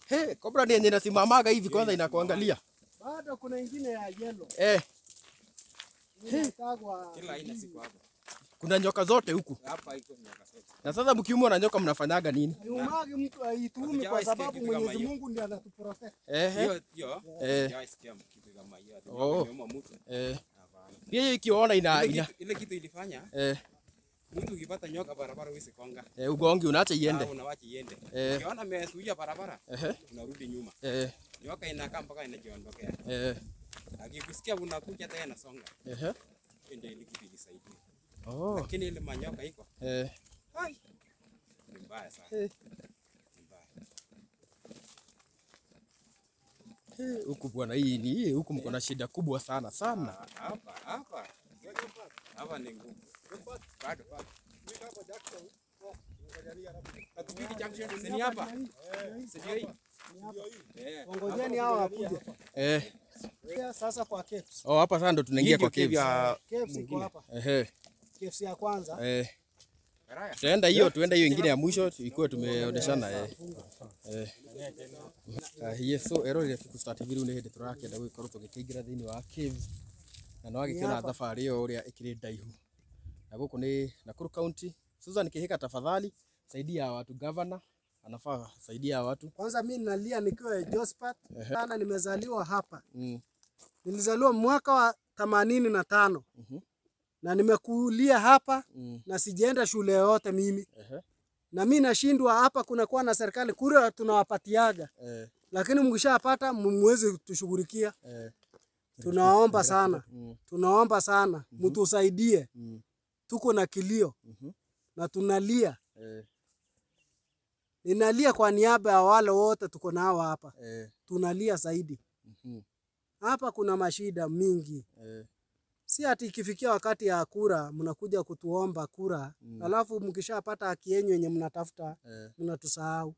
He, cobra ni yenye inasimamaga hivi kwanza inakuangalia. Bado kuna nyingine ya yellow. Kila aina siku hapa. Kuna nyoka zote huku. Hapa iko nyoka zote. Na sasa mkiumwa na nyoka mnafanyaga nini? Niumage mtu aitume kwa sababu Mwenyezi Mungu ndiye anatuprotect. Hiyo hiyo. Sijawahi kitu kama hiyo. Nimeuma mtu. Pia hiyo ikiona ina ile kitu ilifanya. Mtu ukipata nyoka barabara huwezi konga. Ugongi unaacha iende. Unaacha iende. Ukiona amezuia barabara, unarudi nyuma. Nyoka inakaa mpaka inajiondokea. Akikusikia unakuja tena songa. Hiyo ndio ile kitu ilisaidia. Lakini ile manyoka iko. Hai. Ni mbaya sana. Ni mbaya. Huku bwana hii ni huku mko na shida kubwa sana sana. Hapa hapa. Hapa ni ngumu. Bado. Hatupiki junction si ni hapa. Si ndio hii? Ngojeni hao wakuje. Sasa kwa caves. Hapa sasa ndo tunaingia kwa caves. Caves iko hapa. Caves ya kwanza. Tuenda hiyo, tuenda hiyo ingine ya mwisho ikuwe tumeoneshana. Yes, so ero ile tukustart viru ne hende turakenda gwikorwo tugikiingira thiini wa caves. Na no agikiona thabarĩ ĩyo ũrĩa ĩkĩrĩ ndaihu. Na gũkũ nĩ Nakuru County. Susan Kihika, tafadhali saidia watu, governor anafaa saidia watu. Kwanza mimi nalia nikiwa Josephat sana, nimezaliwa hapa. Nilizaliwa mwaka wa 85. Na nimekulia hapa na sijaenda shule yoyote mimi. Na mimi nashindwa hapa, kuna kuwa na serikali kura tunawapatiaga. Lakini mkishapata mwezi tushughulikia. Tunaomba sana. Tunaomba sana mtusaidie. Tuko na kilio na tunalia. Ninalia kwa niaba ya wale wote tuko nao hapa. Tunalia zaidi. Hapa kuna mashida mingi. Si ati ikifikia wakati ya kura mnakuja kutuomba kura, alafu mkishapata haki yenu yenye mnatafuta mnatusahau.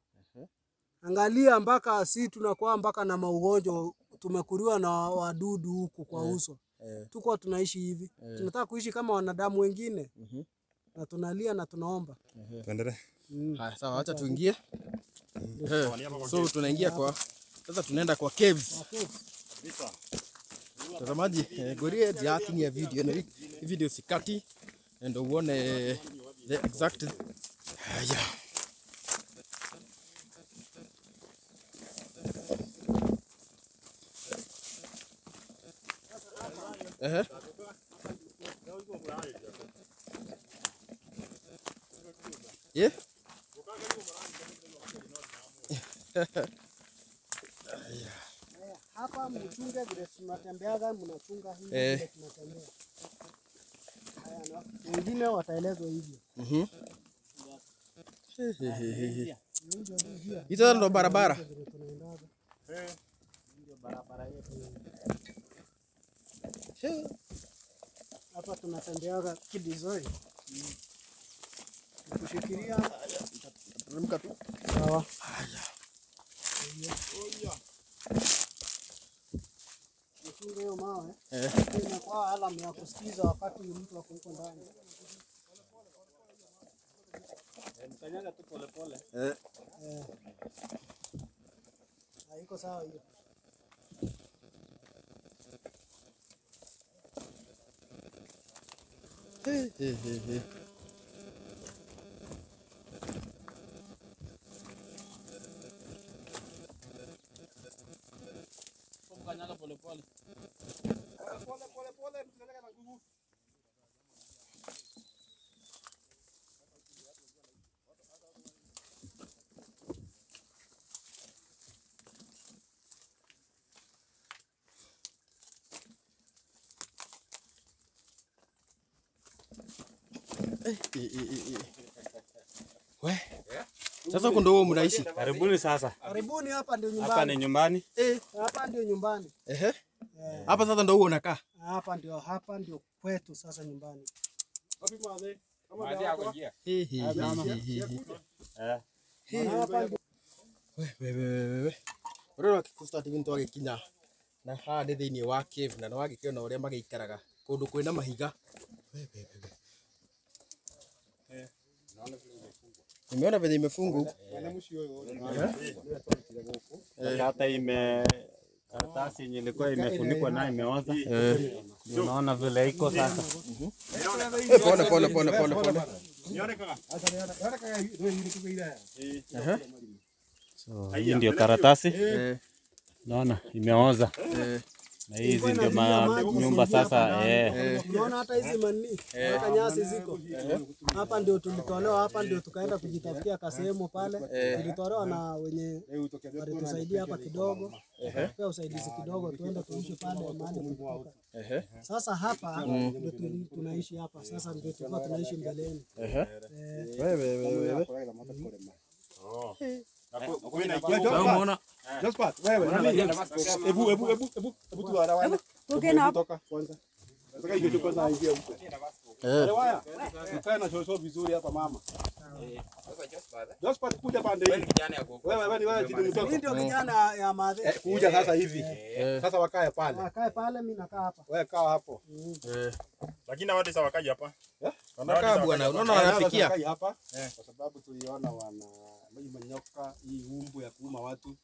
Angalia mpaka si tunakuwa mpaka na maugonjwa, tumekuriwa na wadudu huku kwa uso. Tuko tunaishi hivi. Tunataka kuishi kama wanadamu wengine. Na tunalia na tunaomba. Tuendelee. Haya, sawa, acha tuingie. So tunaingia kwa sasa tunaenda kwa caves. Kabisa. Mtazamaji, Gorie ndiakinyia video ĩno, video sikati ndo uone The exact. Haya. Ehe. Yeah. Hapa mchunge vile tunatembeaga, mnachunga hivi vile tunatembea. Haya, na wengine wataelezwa hivyo. Hizo ndo barabara. Ndio barabara yetu. Hapa tunatembeaga kidesign. Kushikilia teremka tu. Sawa. Haya. Mchunge hiyo mawe. Inakuwa alarm ya kusikiza wakati mtu ako huko ndani. Mkanyaga tu pole pole. Haiko sawa hiyo. Mkanyaga pole pole. Pole pole pole, mkanyaga na nguvu. We. Sasa huko ndio mnaishi. Karibuni sasa. Karibuni, hapa ndio nyumbani. Hapa ni nyumbani. Hapa ndio nyumbani. Ehe. Hapa sasa ndio huo unakaa. Hapa ndio kwetu sasa nyumbani. Wapi mzee? Kama We. Rora Kikusta TV ntwagikinya na haha nĩ thĩinĩ wa cave na nĩwagĩkĩona ũrĩa magĩikaraga kũndũ kwĩna mahiga. We. Nimeona venye imefungwa huku. Hata ime karatasi yenye ilikuwa imefunikwa na imeoza. Unaona vile iko sasa. Pole pole pole pole pole. So hii ndio karatasi. Naona imeoza. Na hizi ndio nyumba sasa. Unaona hata hizi mani, hata nyasi ziko. Hapa ndio tulitolewa, hapa ndio tukaenda kujitafutia kasehemu pale. Tulitolewa na wenye walitusaidia hapa kidogo. Pia usaidizi kidogo tuende tuishi pale mahali tulitoka. Sasa hapa ndio tunaishi hapa. Sasa ndio tulikuwa tunaishi mbeleni. Wewe. Josephat, wewe ebu tu arawana. Toka kwanza. Nataka hiyo kwanza aingie huko. Waya. Ukae na shosho vizuri hapa mama. Josephat kuja pande hii. Wewe ni wewe ni mtoto. Mimi ndio kijana ya madhe. Kuja sasa hivi. Sasa wakae pale. Wakae pale, mimi nakaa hapa. Wewe kaa hapo. Lakini watu sasa wakaja hapa. Wanakaa bwana, unaona wanafikia hapa kwa sababu tuliona wana manyoka hii umbu ya kuuma watu,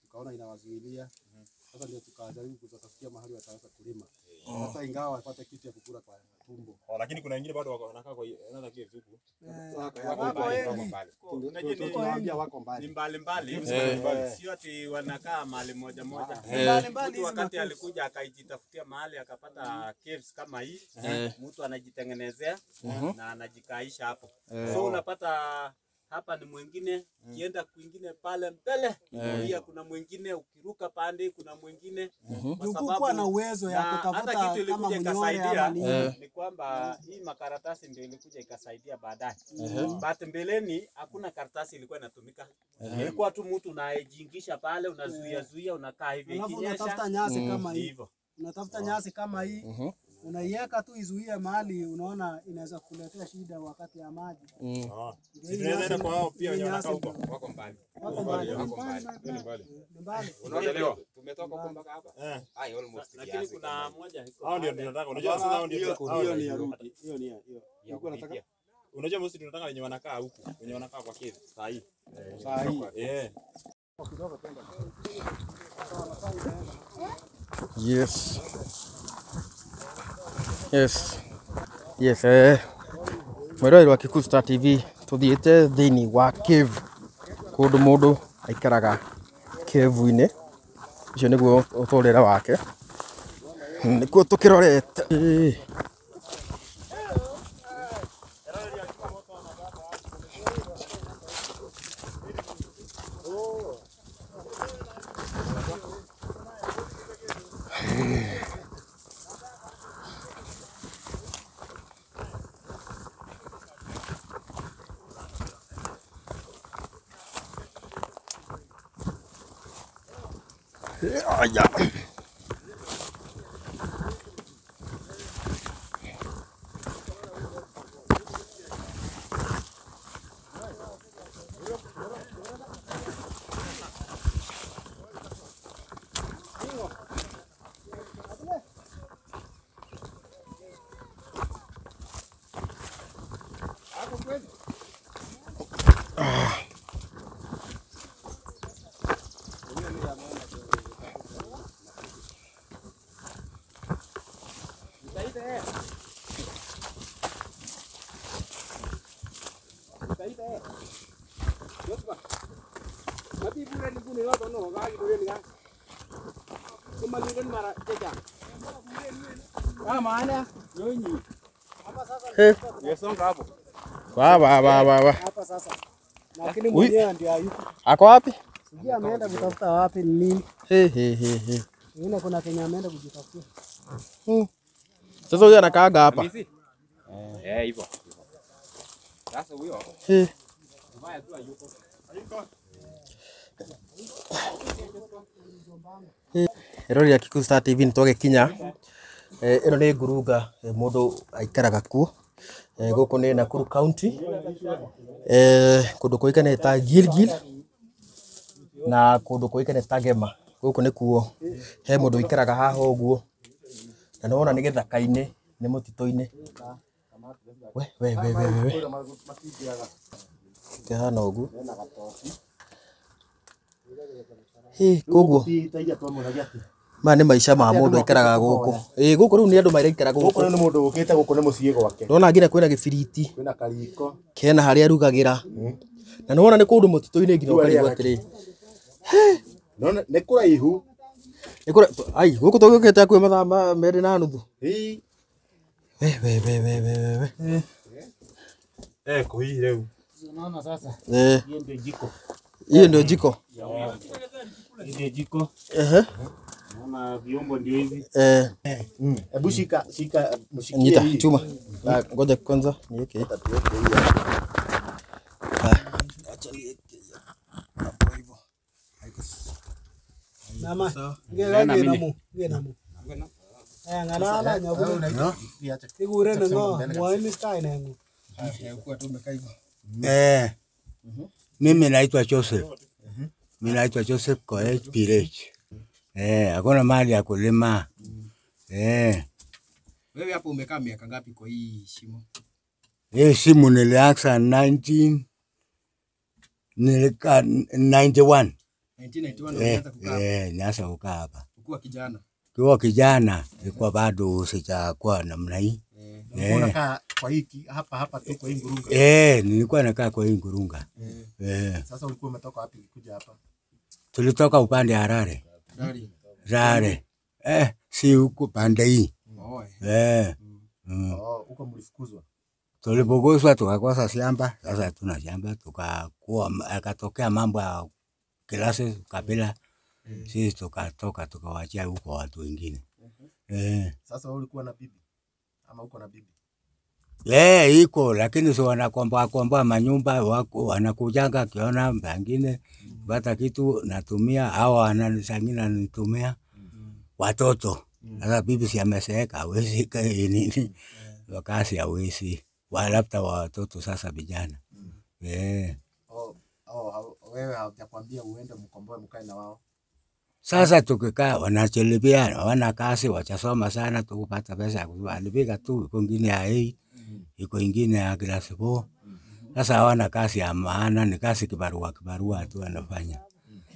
tukaona inawazuilia. Sasa ndio tukajaribu kutafutia mahali wataweza kulima. Sasa ingawa wapate kitu ya kukula kwa tumbo. Lakini kuna wengine bado wanakaa kwa another cave huku. Wako wako mbali. Ni mbali mbali. Sio ati wanakaa mahali moja moja. Mtu wakati alikuja akaijitafutia mahali akapata caves kama hii, mtu anajitengenezea na anajikaisha hapo. So unapata hapa ni mwingine, kienda kwingine pale mbele, pia kuna mwingine, ukiruka pande kuna mwingine. Kwa sababu na uwezo ya kutafuta hata kitu ilikuja ikasaidia ni kwamba hii makaratasi ndio ilikuja ikasaidia baadaye. But mbeleni hakuna karatasi ilikuwa inatumika. Ilikuwa tu mtu unaejingisha pale, unazuia zuia, unakaa hivi Alafu ikinyesha. unatafuta nyasi kama hii. Hivyo. Unatafuta nyasi kama hii. Unaiweka tu izuie mahali unaona inaweza kuletea shida wakati ya maji. Tunaweza kwa hao pia wenye wanakaa huko. Wako mbali. Wako mbali. Wako mbali. Ni mbali. Unaona leo tumetoka huko mpaka hapa. Ai almost Lakini kuna moja iko. Hao ndio tunataka. Unajua sasa hao ndio hiyo ni ya rudi. Hiyo ni hiyo. Nilikuwa nataka. Unajua mimi tunataka wenye wanakaa huku, wenye wanakaa kwa cave saa hii. Saa hii. Yes. Yes. Yes, Mwĩroreri wa Kikuyu Star TV tuthiĩte thĩinĩ wa cave kũndũ mũndũ aikaraga cave-inĩ ũcio nĩguo ũtũrĩre wake nĩkuo tũkĩrorete. Wa. Lakini mwenyewe ndio hayuko. Ako wapi? Sijui ameenda kutafuta wapi ni nini. He. Ngine kuna Kenya ameenda kujitafutia. Sasa huyo anakaaga hapa. Eh, hivyo. Sasa huyo. Mbaya tu hayuko. Erori ya Kikuyu Star TV nitwagĩkinya ĩno nĩ ngurunga mũndũ aikaraga kuo gũkũ nĩ Nakuru County kũndũ kũĩkaine ta Gilgil na kũndũ kũĩkaine ta Gema gũkũ nĩkuo he mũndũ ũikaraga haha ũguo na nĩwona nĩ gĩthaka-inĩ nĩ mũtitũ-inĩ we kĩhana ũguo. Koguo maya nĩ maica ma mũndũ aikaraga gũkũ. Gũkũ rĩu nĩ andũ maraikara gũkũ. Gũkũ nĩ mũndũ ũkĩte gũkũ nĩ mũciĩ gwake. Ndona nginya kwĩna gĩbiriti. Kwĩna kariko. Kena harĩa arugagĩra. Na nĩwona nĩ kũndũ mũtitũ-inĩ nginya ũkarigwo atĩrĩ. Nona nĩ kũraihu. Nĩ kũra ai gũkũ tũgĩũkĩte hakuhĩ mathaa 2.5. Ĩĩ. We. Kũhihi rĩu. Unaona sasa? Hiyo ndio jiko. Hiyo ndio jiko. Ndio jiko. Naona vyombo ndio hivi. Hebu shika mshikie. Nita chuma. Ngoja kwanza niweke. Acha niweke hapo hivyo. Nama. Nge namu. Ngalala nyabu. Igure ngo mwaimi kaine ngo. Kwa tu umekaa hivyo. Mimi naitwa Joseph. Mimi naitwa Joseph Koech Pirech. Hakuna mahali ya kulima. Wewe hapo umekaa miaka ngapi kwa hii shimo? Hii shimo nilianza 91. 1991 ulianza kukaa? Nilianza kukaa hapa. Ukiwa kijana? Ukiwa kijana, nilikuwa bado sijakuwa namna hii. Unakaa kwa hiki hapa tu kwa hii ngurunga? Nilikuwa nakaa kwa hii ngurunga. Sasa ulikuwa umetoka wapi kuja hapa? Tulitoka upande Harare. Harare. Si huko pande hii. Huko mlifukuzwa? Tulifukuzwa tukakosa shamba, sasa hatuna shamba, tukakuwa akatokea mambo ya kilasi kabila. Sisi tukatoka tukawachia huko watu wengine. Sasa wewe ulikuwa na bibi? Ama uko na bibi? Iko lakini si wanakomboa manyumba wako wanakujanga kiona pengine pata kitu natumia au wananisangina nitumia watoto. Sasa bibi si amezeeka hawezi nini wakasi hawezi labda watoto sasa vijana. Wewe hawajakwambia uende mkomboe mkae na wao? Sasa tukikaa wanachelebea, hawana kazi, wachasoma sana tukupata pesa walipika tu iko ingine ya 8 iko ingine ya class 4. Sasa hawana kazi ya maana, ni kazi kibarua tu wanafanya.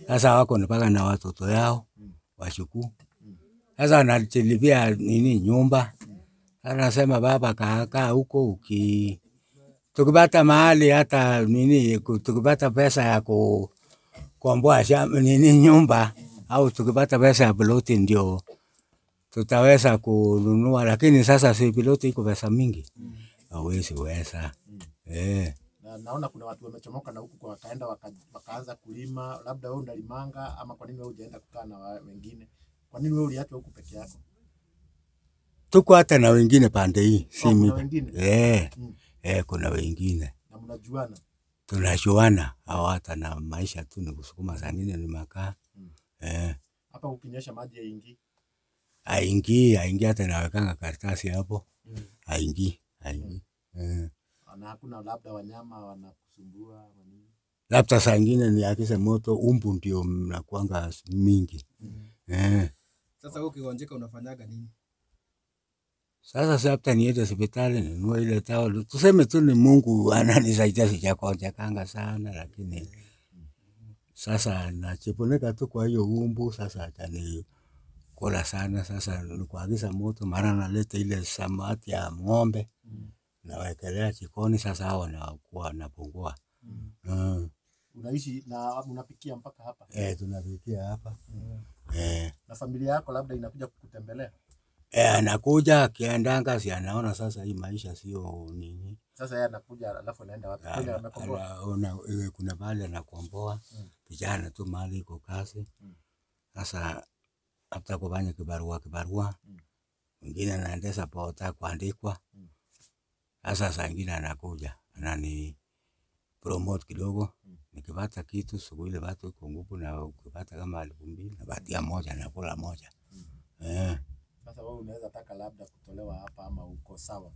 Sasa wako mpaka na watoto yao washukuu. Sasa wanachelebea nini nyumba. Anasema baba kaa huko Tukipata mahali hata nini, tukipata pesa ya kukomboa nini nyumba au tukipata pesa ya ploti ndio tutaweza kununua, lakini sasa si ploti iko pesa mingi. Hawezi weza. Na naona kuna watu wamechomoka na huku kwa wakaenda wakaanza kulima, labda wewe unalimanga ama kwa nini wewe hujaenda kukaa na wengine? Kwa nini wewe uliachwa huku peke yako? Tuko hata na wengine pande hii, si mimi. Kuna kuna wengine. Na mnajuana? Tunajuana, au hata na maisha tu ni kusukuma, saa ingine ni makaa. Hapa ukinyesha maji haingii? Haingii, haingii, hata nawekanga karatasi hapo. Haingii, haingii. Na hakuna labda wanyama wanakusumbua ama nini? Labda saa ingine niakise moto, umbu ndio mnakuanga mingi. Sasa wewe ukigonjeka unafanyaga nini? Sasa labda niende hospitali ninunue ile taulo. Tuseme tu ni Mungu ananisaidia, sijagonjekanga sana, lakini sasa nachipunika tu kwa hiyo umbu, sasa atani kula sana. Sasa ni kuagiza moto, mara naleta ile samawati ya ng'ombe nawekelea jikoni, sasa hao wanakuwa wanapungua. Unaishi na unapikia mpaka hapa? Tunapikia hapa. Na familia yako labda inakuja kukutembelea? Anakuja akiendanga, si anaona sasa hii maisha sio nini. Sasa yeye anakuja alafu anaenda wapi? Kwani amekomboa? Anaona kuna mahali anakomboa vijana tu mahali iko kazi. Sasa hata kufanya kibarua mwingine anaendesha pota kuandikwa. Sasa saa ingine anakuja anani promote kidogo. Nikipata kitu siku ile watu iko nguvu, na ukipata kama 2000 napatia moja nakula moja. Sasa wewe unaweza taka labda kutolewa hapa ama uko sawa?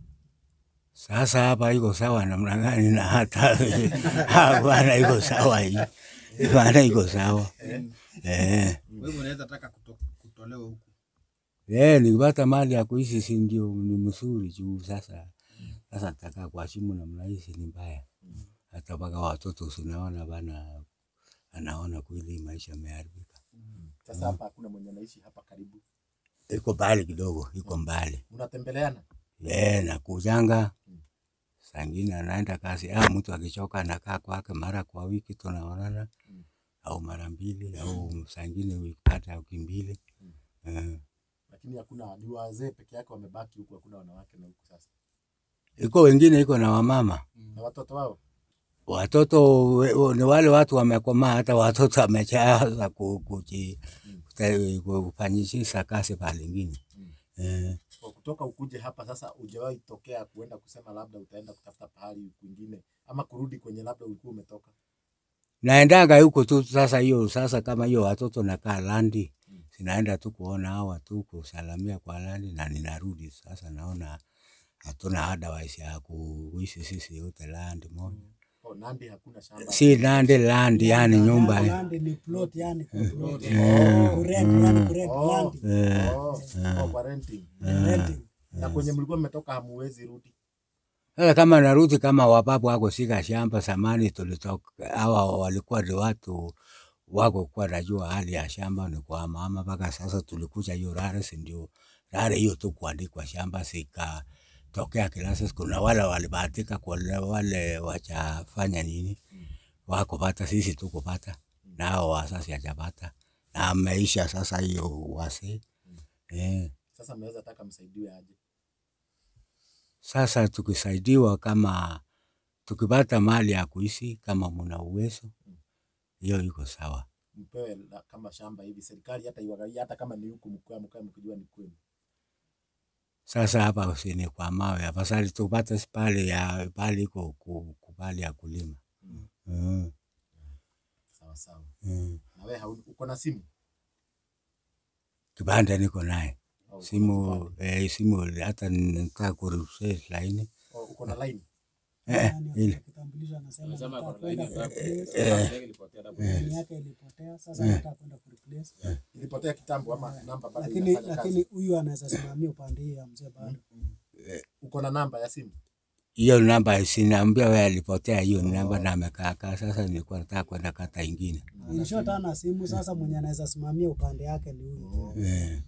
Sasa hapa iko sawa namna gani? Na hata hapana, iko sawa hii. Hapana, iko sawa. Wewe unaweza taka kutolewa huku? Nikipata mali ya kuishi si ndio ni mzuri juu sasa. Sasa nataka kwa simu namna hii si ni mbaya. Hata mpaka watoto unaona bana, anaona kweli maisha yameharibika. Sasa hapa hakuna mwenye anaishi hapa karibu? Iko mbali kidogo, iko mbali. Unatembeleana? Nakujanga. Saa ingine anaenda kazi, mtu akichoka anakaa kwake mara kwa wiki tunaonana, au mara mbili, au saa ingine wiki hata wiki mbili. Lakini hakuna, ni wazee peke yake wamebaki huku, hakuna wanawake na huku sasa. Iko wengine iko na wamama. Na watoto wao? Watoto ni wale watu wamekomaa, hata watoto wamechaza kufanyisha kazi pale nyingine. Kwa kutoka ukuje hapa sasa, hujawahi tokea kuenda kusema labda utaenda kutafuta pahali kwingine ama kurudi kwenye labda ulikuwa umetoka? Naendanga huko tu sasa, hiyo sasa kama hiyo watoto nakaa landi, sinaenda tu kuona hawa tu kusalamia kwa landi na ninarudi. Sasa naona hatuna otherwise ya kuishi sisi yote landi moja. Nandi hakuna shamba. Si Nandi land, yani nyumba. Nandi ni plot, yani plot. Kurent, yani kurent land. Kwa renting. Renting. Na kwenye mlikuwa mmetoka hamuwezi rudi. Sasa kama narudi kama wababu wako sika shamba zamani tulitoka, hawa walikuwa ni watu wako kwa najua hali ya shamba ni kwa mama mpaka sasa tulikuja hiyo rare, si ndio rare hiyo tu kuandikwa shamba sika tokea kilasi. Kuna wale walibahatika, kwa wale wachafanya nini wako pata, sisi tukupata nao wasasi hajapata na maisha sasa hiyo wasi. Sasa mnaweza taka msaidiwe aje? Sasa tukisaidiwa kama tukipata mali ya kuishi kama mna uwezo hiyo iko sawa. Mpewe kama shamba hivi serikali hata iwagawie, hata kama ni huku mkoa mkijua ni kwenu. Sasa hapa usini kwa mawe, afadhali tupate pale ya pale iko kubali ya kulima. Sawa sawa. Na wewe uko na simu? Kibanda niko naye. Simu simu hata nitaka kurudisha line. Uko na line? Ile. Kitambulisho anasema line yake ilipotea, sasa nataka kwenda kureplace. Ilipotea kitambo ama namba bado inafanya kazi? Lakini huyu anaweza simamia upande hii ya mzee bado. Uko na namba ya simu? Hiyo namba sinaambia wewe alipotea hiyo namba na amekaa sasa nilikuwa nataka kwenda kata nyingine. In short ana simu sasa, mwenye anaweza simamia upande yake ni huyu.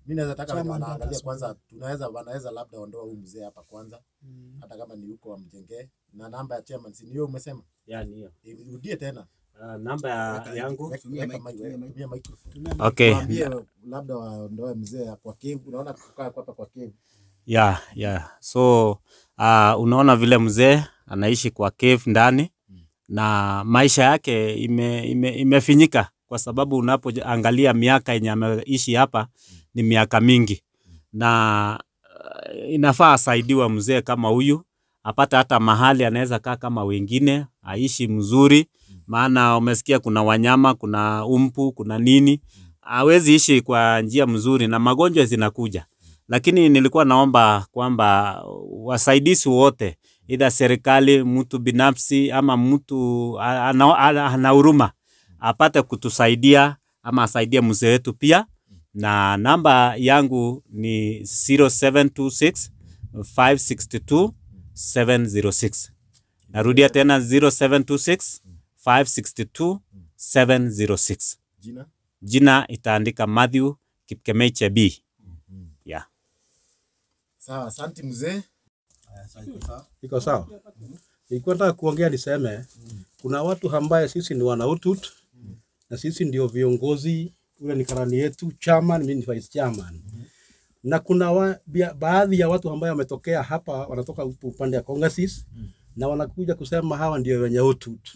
Mimi naweza taka wenye Chairman ndiye wanaangalia atasimamia. Kwanza tunaweza wanaweza labda ondoa huyu mzee hapa kwanza. Hata kama ni huko wamjengee na namba ya chairman si niyo umesema? Ya niyo. Irudie tena. Namba ya yangu. Weka tumia microphone. Okay. Waambie labda waondoe mzee kwa cave. Unaona kukaa hapa kwa cave. Yeah. So unaona vile mzee anaishi kwa cave ndani na maisha yake imefinyika kwa sababu unapoangalia miaka yenye ameishi hapa ni miaka mingi na inafaa asaidiwe mzee kama huyu apate hata mahali anaweza kaa kama wengine aishi mzuri, maana umesikia kuna wanyama, kuna umpu, kuna nini, hawezi ishi kwa njia mzuri na magonjwa zinakuja. Lakini nilikuwa naomba kwamba wasaidizi wote, ila serikali, mtu binafsi ama mtu ana huruma apate kutusaidia ama asaidie mzee wetu pia. Na namba yangu ni 0726 562 706. Narudia tena 0726 562 706. Jina? Jina itaandika Matthew Kipkemei Chebii. Yeah. Sawa, asante mzee. Iko sawa. Nilikuwa nataka kuongea niseme kuna watu ambaye sisi ni wana Utut na sisi ndio viongozi, ule ni karani yetu chairman, mimi ni vice chairman. Na kuna baadhi ya watu ambaye wametokea hapa wanatoka upande ya Kongasis na wanakuja kusema hawa ndio wenye Utut.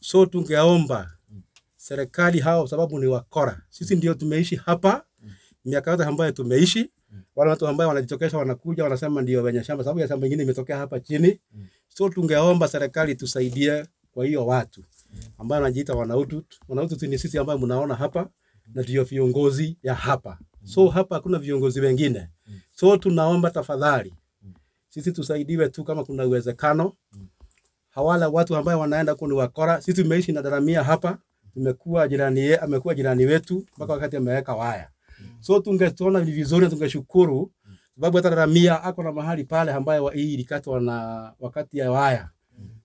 So tungeomba serikali hao, sababu ni wakora. Sisi ndio tumeishi hapa miaka yote ambayo tumeishi. Wale watu ambao wanajitokeza wanakuja wanasema ndio wenye shamba, sababu ya shamba nyingine imetokea hapa chini. So tungeomba serikali tusaidie kwa hiyo watu ambao wanajiita wana Utut. Wana Utut ni sisi ambao mnaona hapa na ndio viongozi ya hapa. So hapa hakuna viongozi wengine. So tunaomba tafadhali sisi tusaidiwe tu kama kuna uwezekano. Hawala watu ambao wanaenda huko ni wakora. Sisi tumeishi na Daramia hapa, tumekuwa jirani yeye, amekuwa jirani wetu mpaka wakati ameweka waya. So tungetuona ni vizuri, tungeshukuru sababu hata Daramia ako na mahali pale ambayo hii ilikatwa na wakati ya waya.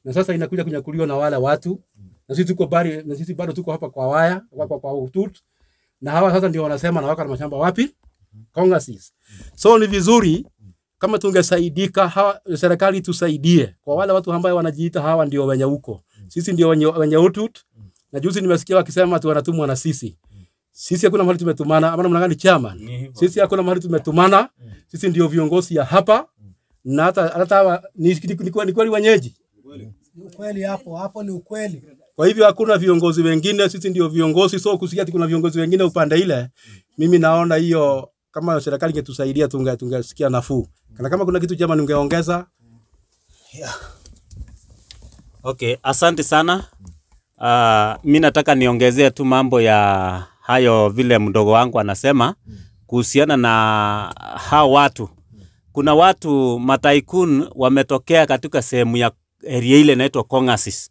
Na sasa inakuja kunyakuliwa na wale watu. Na sisi tuko bali, na sisi bado tuko hapa kwa waya, kwa Utut. Na hawa sasa ndio wanasema na wako na mashamba wapi? Kongasis. So ni vizuri kama tungesaidika, hawa serikali tusaidie kwa wale watu ambao wanajiita hawa ndio wenye huko. Sisi ndio wenye Utut. Na juzi nimesikia wakisema tu wanatumwa na sisi. Sisi hakuna mahali tumetumana, ama namna gani chairman? Sisi hakuna mahali tumetumana. Sisi ndio viongozi ya hapa. Na hata hawa ni kweli wenyeji. Ni ukweli hapo ni ukweli. Kwa hivyo hakuna viongozi wengine, sisi ndio viongozi. So kusikia kuna viongozi wengine upande ile, mimi naona hiyo kama serikali ingetusaidia tungesikia nafuu. Kana kama kuna kitu chama ningeongeza. Yeah. Okay, asante sana. Mimi nataka niongezee tu mambo ya hayo vile mdogo wangu anasema kuhusiana na hao watu. Kuna watu mataikun wametokea katika sehemu ya area ile inaitwa Kongasis.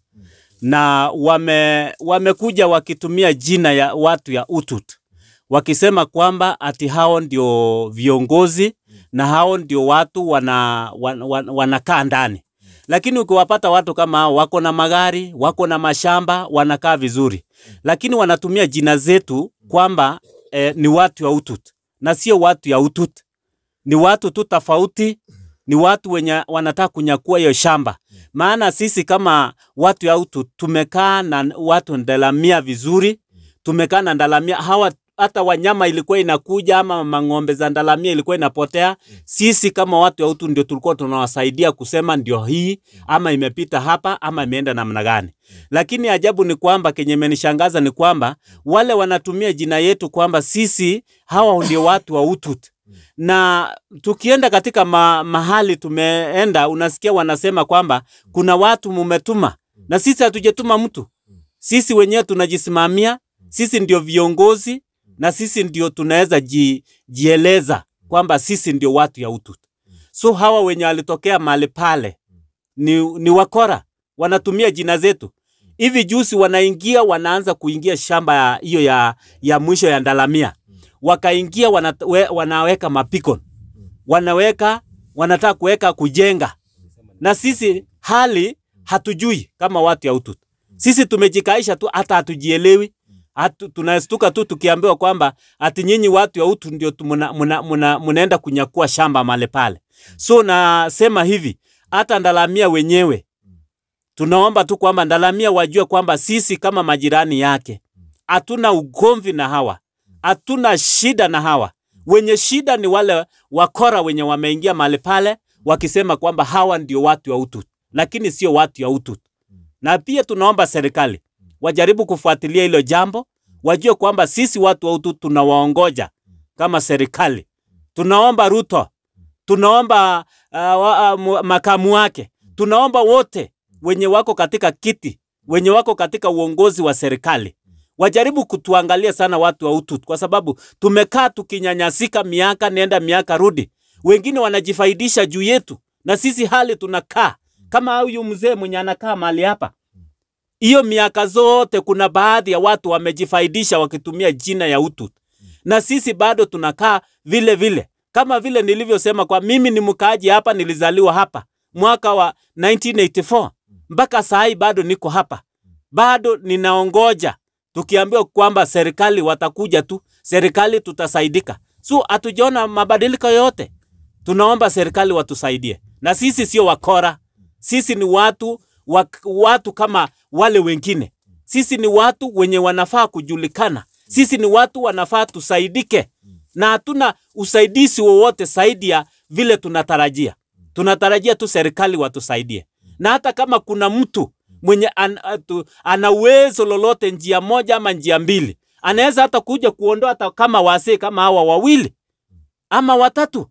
Na wamekuja wakitumia jina ya watu ya Utut. Wakisema kwamba ati hao ndio viongozi na hao ndio watu wanakaa ndani. Lakini ukiwapata watu kama hao wako na magari, wako na mashamba, wanakaa vizuri. Lakini wanatumia jina zetu kwamba ni watu ya Utut. Na sio watu ya Utut. Ni watu tu tofauti, ni watu wenye wanataka kunyakua hiyo shamba. Maana sisi kama watu ya Utut tumekaa na watu Ndalamia vizuri, tumekaa na Ndalamia hawa, hata wanyama ilikuwa inakuja ama mang'ombe za Ndalamia ilikuwa inapotea. Sisi kama watu ya Utut ndio tulikuwa tunawasaidia kusema ndio hii ama imepita hapa ama imeenda namna gani. Lakini ajabu ni kwamba kenye imenishangaza ni kwamba wale wanatumia jina yetu kwamba sisi hawa ndio watu wa Utut. Na tukienda katika mahali tumeenda unasikia wanasema kwamba kuna watu mumetuma, na sisi hatujatuma mtu. Sisi wenyewe tunajisimamia, sisi ndio viongozi na sisi ndio tunaweza jieleza kwamba sisi ndio watu ya Utut. So hawa wenye walitokea mahali pale ni wakora, wanatumia jina zetu. Hivi juzi wanaingia, wanaanza kuingia shamba hiyo ya mwisho ya Ndalamia. Wakaingia wanaweka mapikon. Wanataka kuweka kujenga. Na sisi hali hatujui kama watu ya Utut. Sisi tumejikaisha tu, hata hatujielewi. Tunastuka tu tukiambiwa kwamba ati nyinyi watu ya utu ndio munaenda kunyakua shamba mahali pale. So nasema hivi, hata Ndalamia wenyewe tunaomba tu kwamba Ndalamia wajue kwamba sisi kama majirani yake hatuna ugomvi na hawa, hatuna shida na hawa. Wenye shida ni wale wakora wenye wameingia mahali pale wakisema kwamba hawa ndio watu ya utu, lakini sio watu ya utu. Na pia tunaomba serikali wajaribu kufuatilia hilo jambo, wajue kwamba sisi watu wa utu tunawaongoja kama serikali. Tunaomba Ruto, tunaomba makamu wake, tunaomba wote wenye wako katika kiti, wenye wako katika uongozi wa serikali, wajaribu kutuangalia sana watu wa utu, kwa sababu tumekaa tukinyanyasika miaka nenda miaka rudi. Wengine wanajifaidisha juu yetu, na sisi hali tunakaa kama huyu mzee mwenye anakaa mahali hapa. Hiyo miaka zote kuna baadhi ya watu wamejifaidisha wakitumia jina ya utu, na sisi bado tunakaa vile vile. Kama vile nilivyosema, kwa mimi ni mkaaji hapa, nilizaliwa hapa mwaka wa 1984 mpaka saa hii bado niko hapa, bado ninaongoja tukiambiwa kwamba serikali watakuja tu, serikali tutasaidika. So hatujaona mabadiliko yote. Tunaomba serikali watusaidie, na sisi sio wakora. Sisi ni watu kama wale wengine. Sisi ni watu wenye wanafaa kujulikana. Sisi ni watu wanafaa tusaidike, na hatuna usaidizi wowote zaidi ya vile tunatarajia. Tunatarajia tu serikali watusaidie. Na hata kama kuna mtu mwenye ana uwezo lolote, njia moja ama njia mbili, anaweza hata kuja kuondoa hata kama wasee kama hawa wawili ama watatu,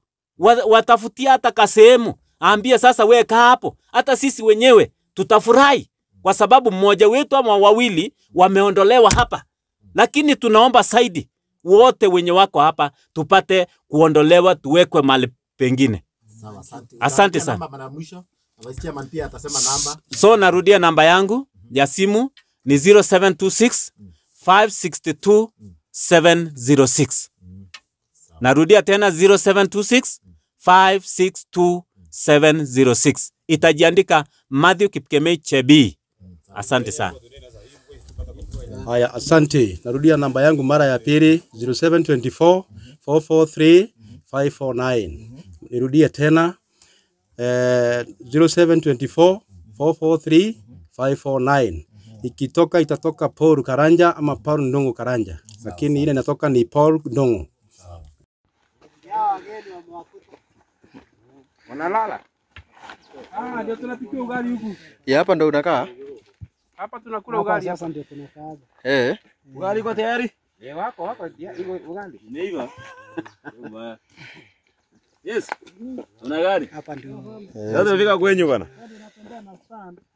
watafutia hata kasehemu, aambie sasa wewe kaa hapo. Hata sisi wenyewe tutafurahi kwa sababu mmoja wetu ama wawili wameondolewa hapa. Lakini tunaomba zaidi wote wenye wako hapa tupate kuondolewa, tuwekwe mahali pengine. Sawa, asante. Asante sana. Namba mwisho. Vice Chairman pia atasema namba. So narudia namba yangu ya simu ni 0726 562 706. Narudia tena 0726 562 706. Itajiandika Matthew Kipkemei Chebii. Asante sana. Haya, asante. Narudia namba yangu mara ya pili 0724 443 549. Nirudie tena 0724 443 549. Ikitoka itatoka Paul Karanja ama Paul Ndongo Karanja, lakini ile inatoka ni Paul Ndongo. Wanalala. Ah, ndio tunapikia ugali huku. Ya hapa ndio unakaa? Hapa tunakula ugali. Sasa ndio tunakaa. Eh. Ugali iko tayari? Eh, wako iko ugali. Imeiva. Yes. Una gari? Hapa ndio. Sasa tumefika kwenyu bana.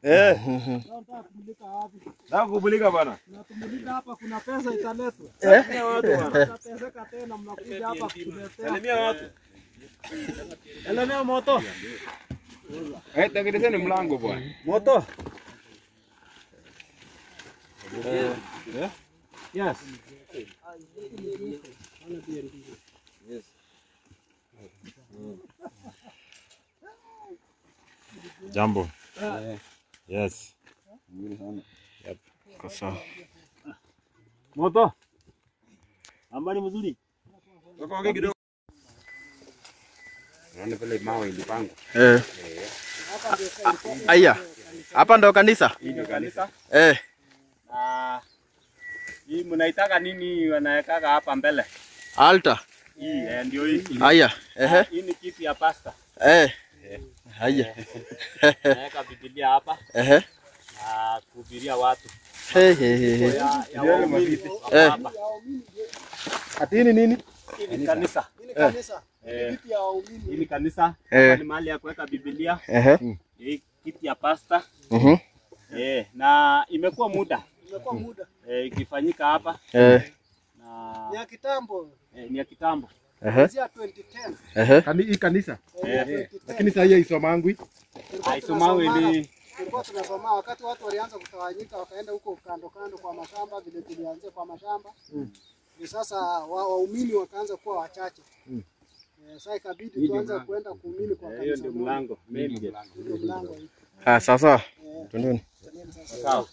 Eh. Nataka kumulika wapi? Nataka kumulika bana. Natumulika hapa, kuna pesa italetwa. Salimia watu bana. Tutateseka tena, mnakuja hapa kutuletea. Salimia watu. Salimia moto. Eh, tengenezeni mlango bwana. Moto. Yes. Yes. Jambo. Yes. Yep. Sawa. Moto. Ambani mzuri. Wako kidogo. Unaona vile mawe ilipangwa. Eh. Aya. Hapa ndo kanisa? Hii ndio kanisa. Eh. Na hii mnaitaka nini wanawekaga hapa mbele? Altar. Hii ndio hii. Aya. Ehe. Hii ni kiti ya pastor. Eh. Haya. Naweka Biblia hapa. Ehe. Na kuhubiria watu. Hey hey hey. Ya waumini. Eh. Ati ni nini? Hii ni kanisa. Hii ni kanisa. Hii ni kiti ya waumini. Hii ni kanisa. Hapa ni mahali ya kuweka Biblia. Ehe. Hii kiti ya pastor. Mhm. Na imekuwa muda. Imekuwa muda. Ikifanyika hapa. Eh. Na ni ya kitambo. Ni ya kitambo. Ehe. Kuanzia 2010. Ehe. Hii kanisa. Lakini sasa hii haisomangwi. Haisomangwi ni tulikuwa tunasoma wakati watu walianza kutawanyika wakaenda huko kando kando kwa mashamba, vile tulianzia kwa mashamba. Ni sasa waumini wakaanza kuwa wachache. Sasa ikabidi tuanze kuenda kuumini kwa kanisa. Hiyo ndio mlango, main gate. Ndio mlango. Ah, sasa. Twendeni. Sawa.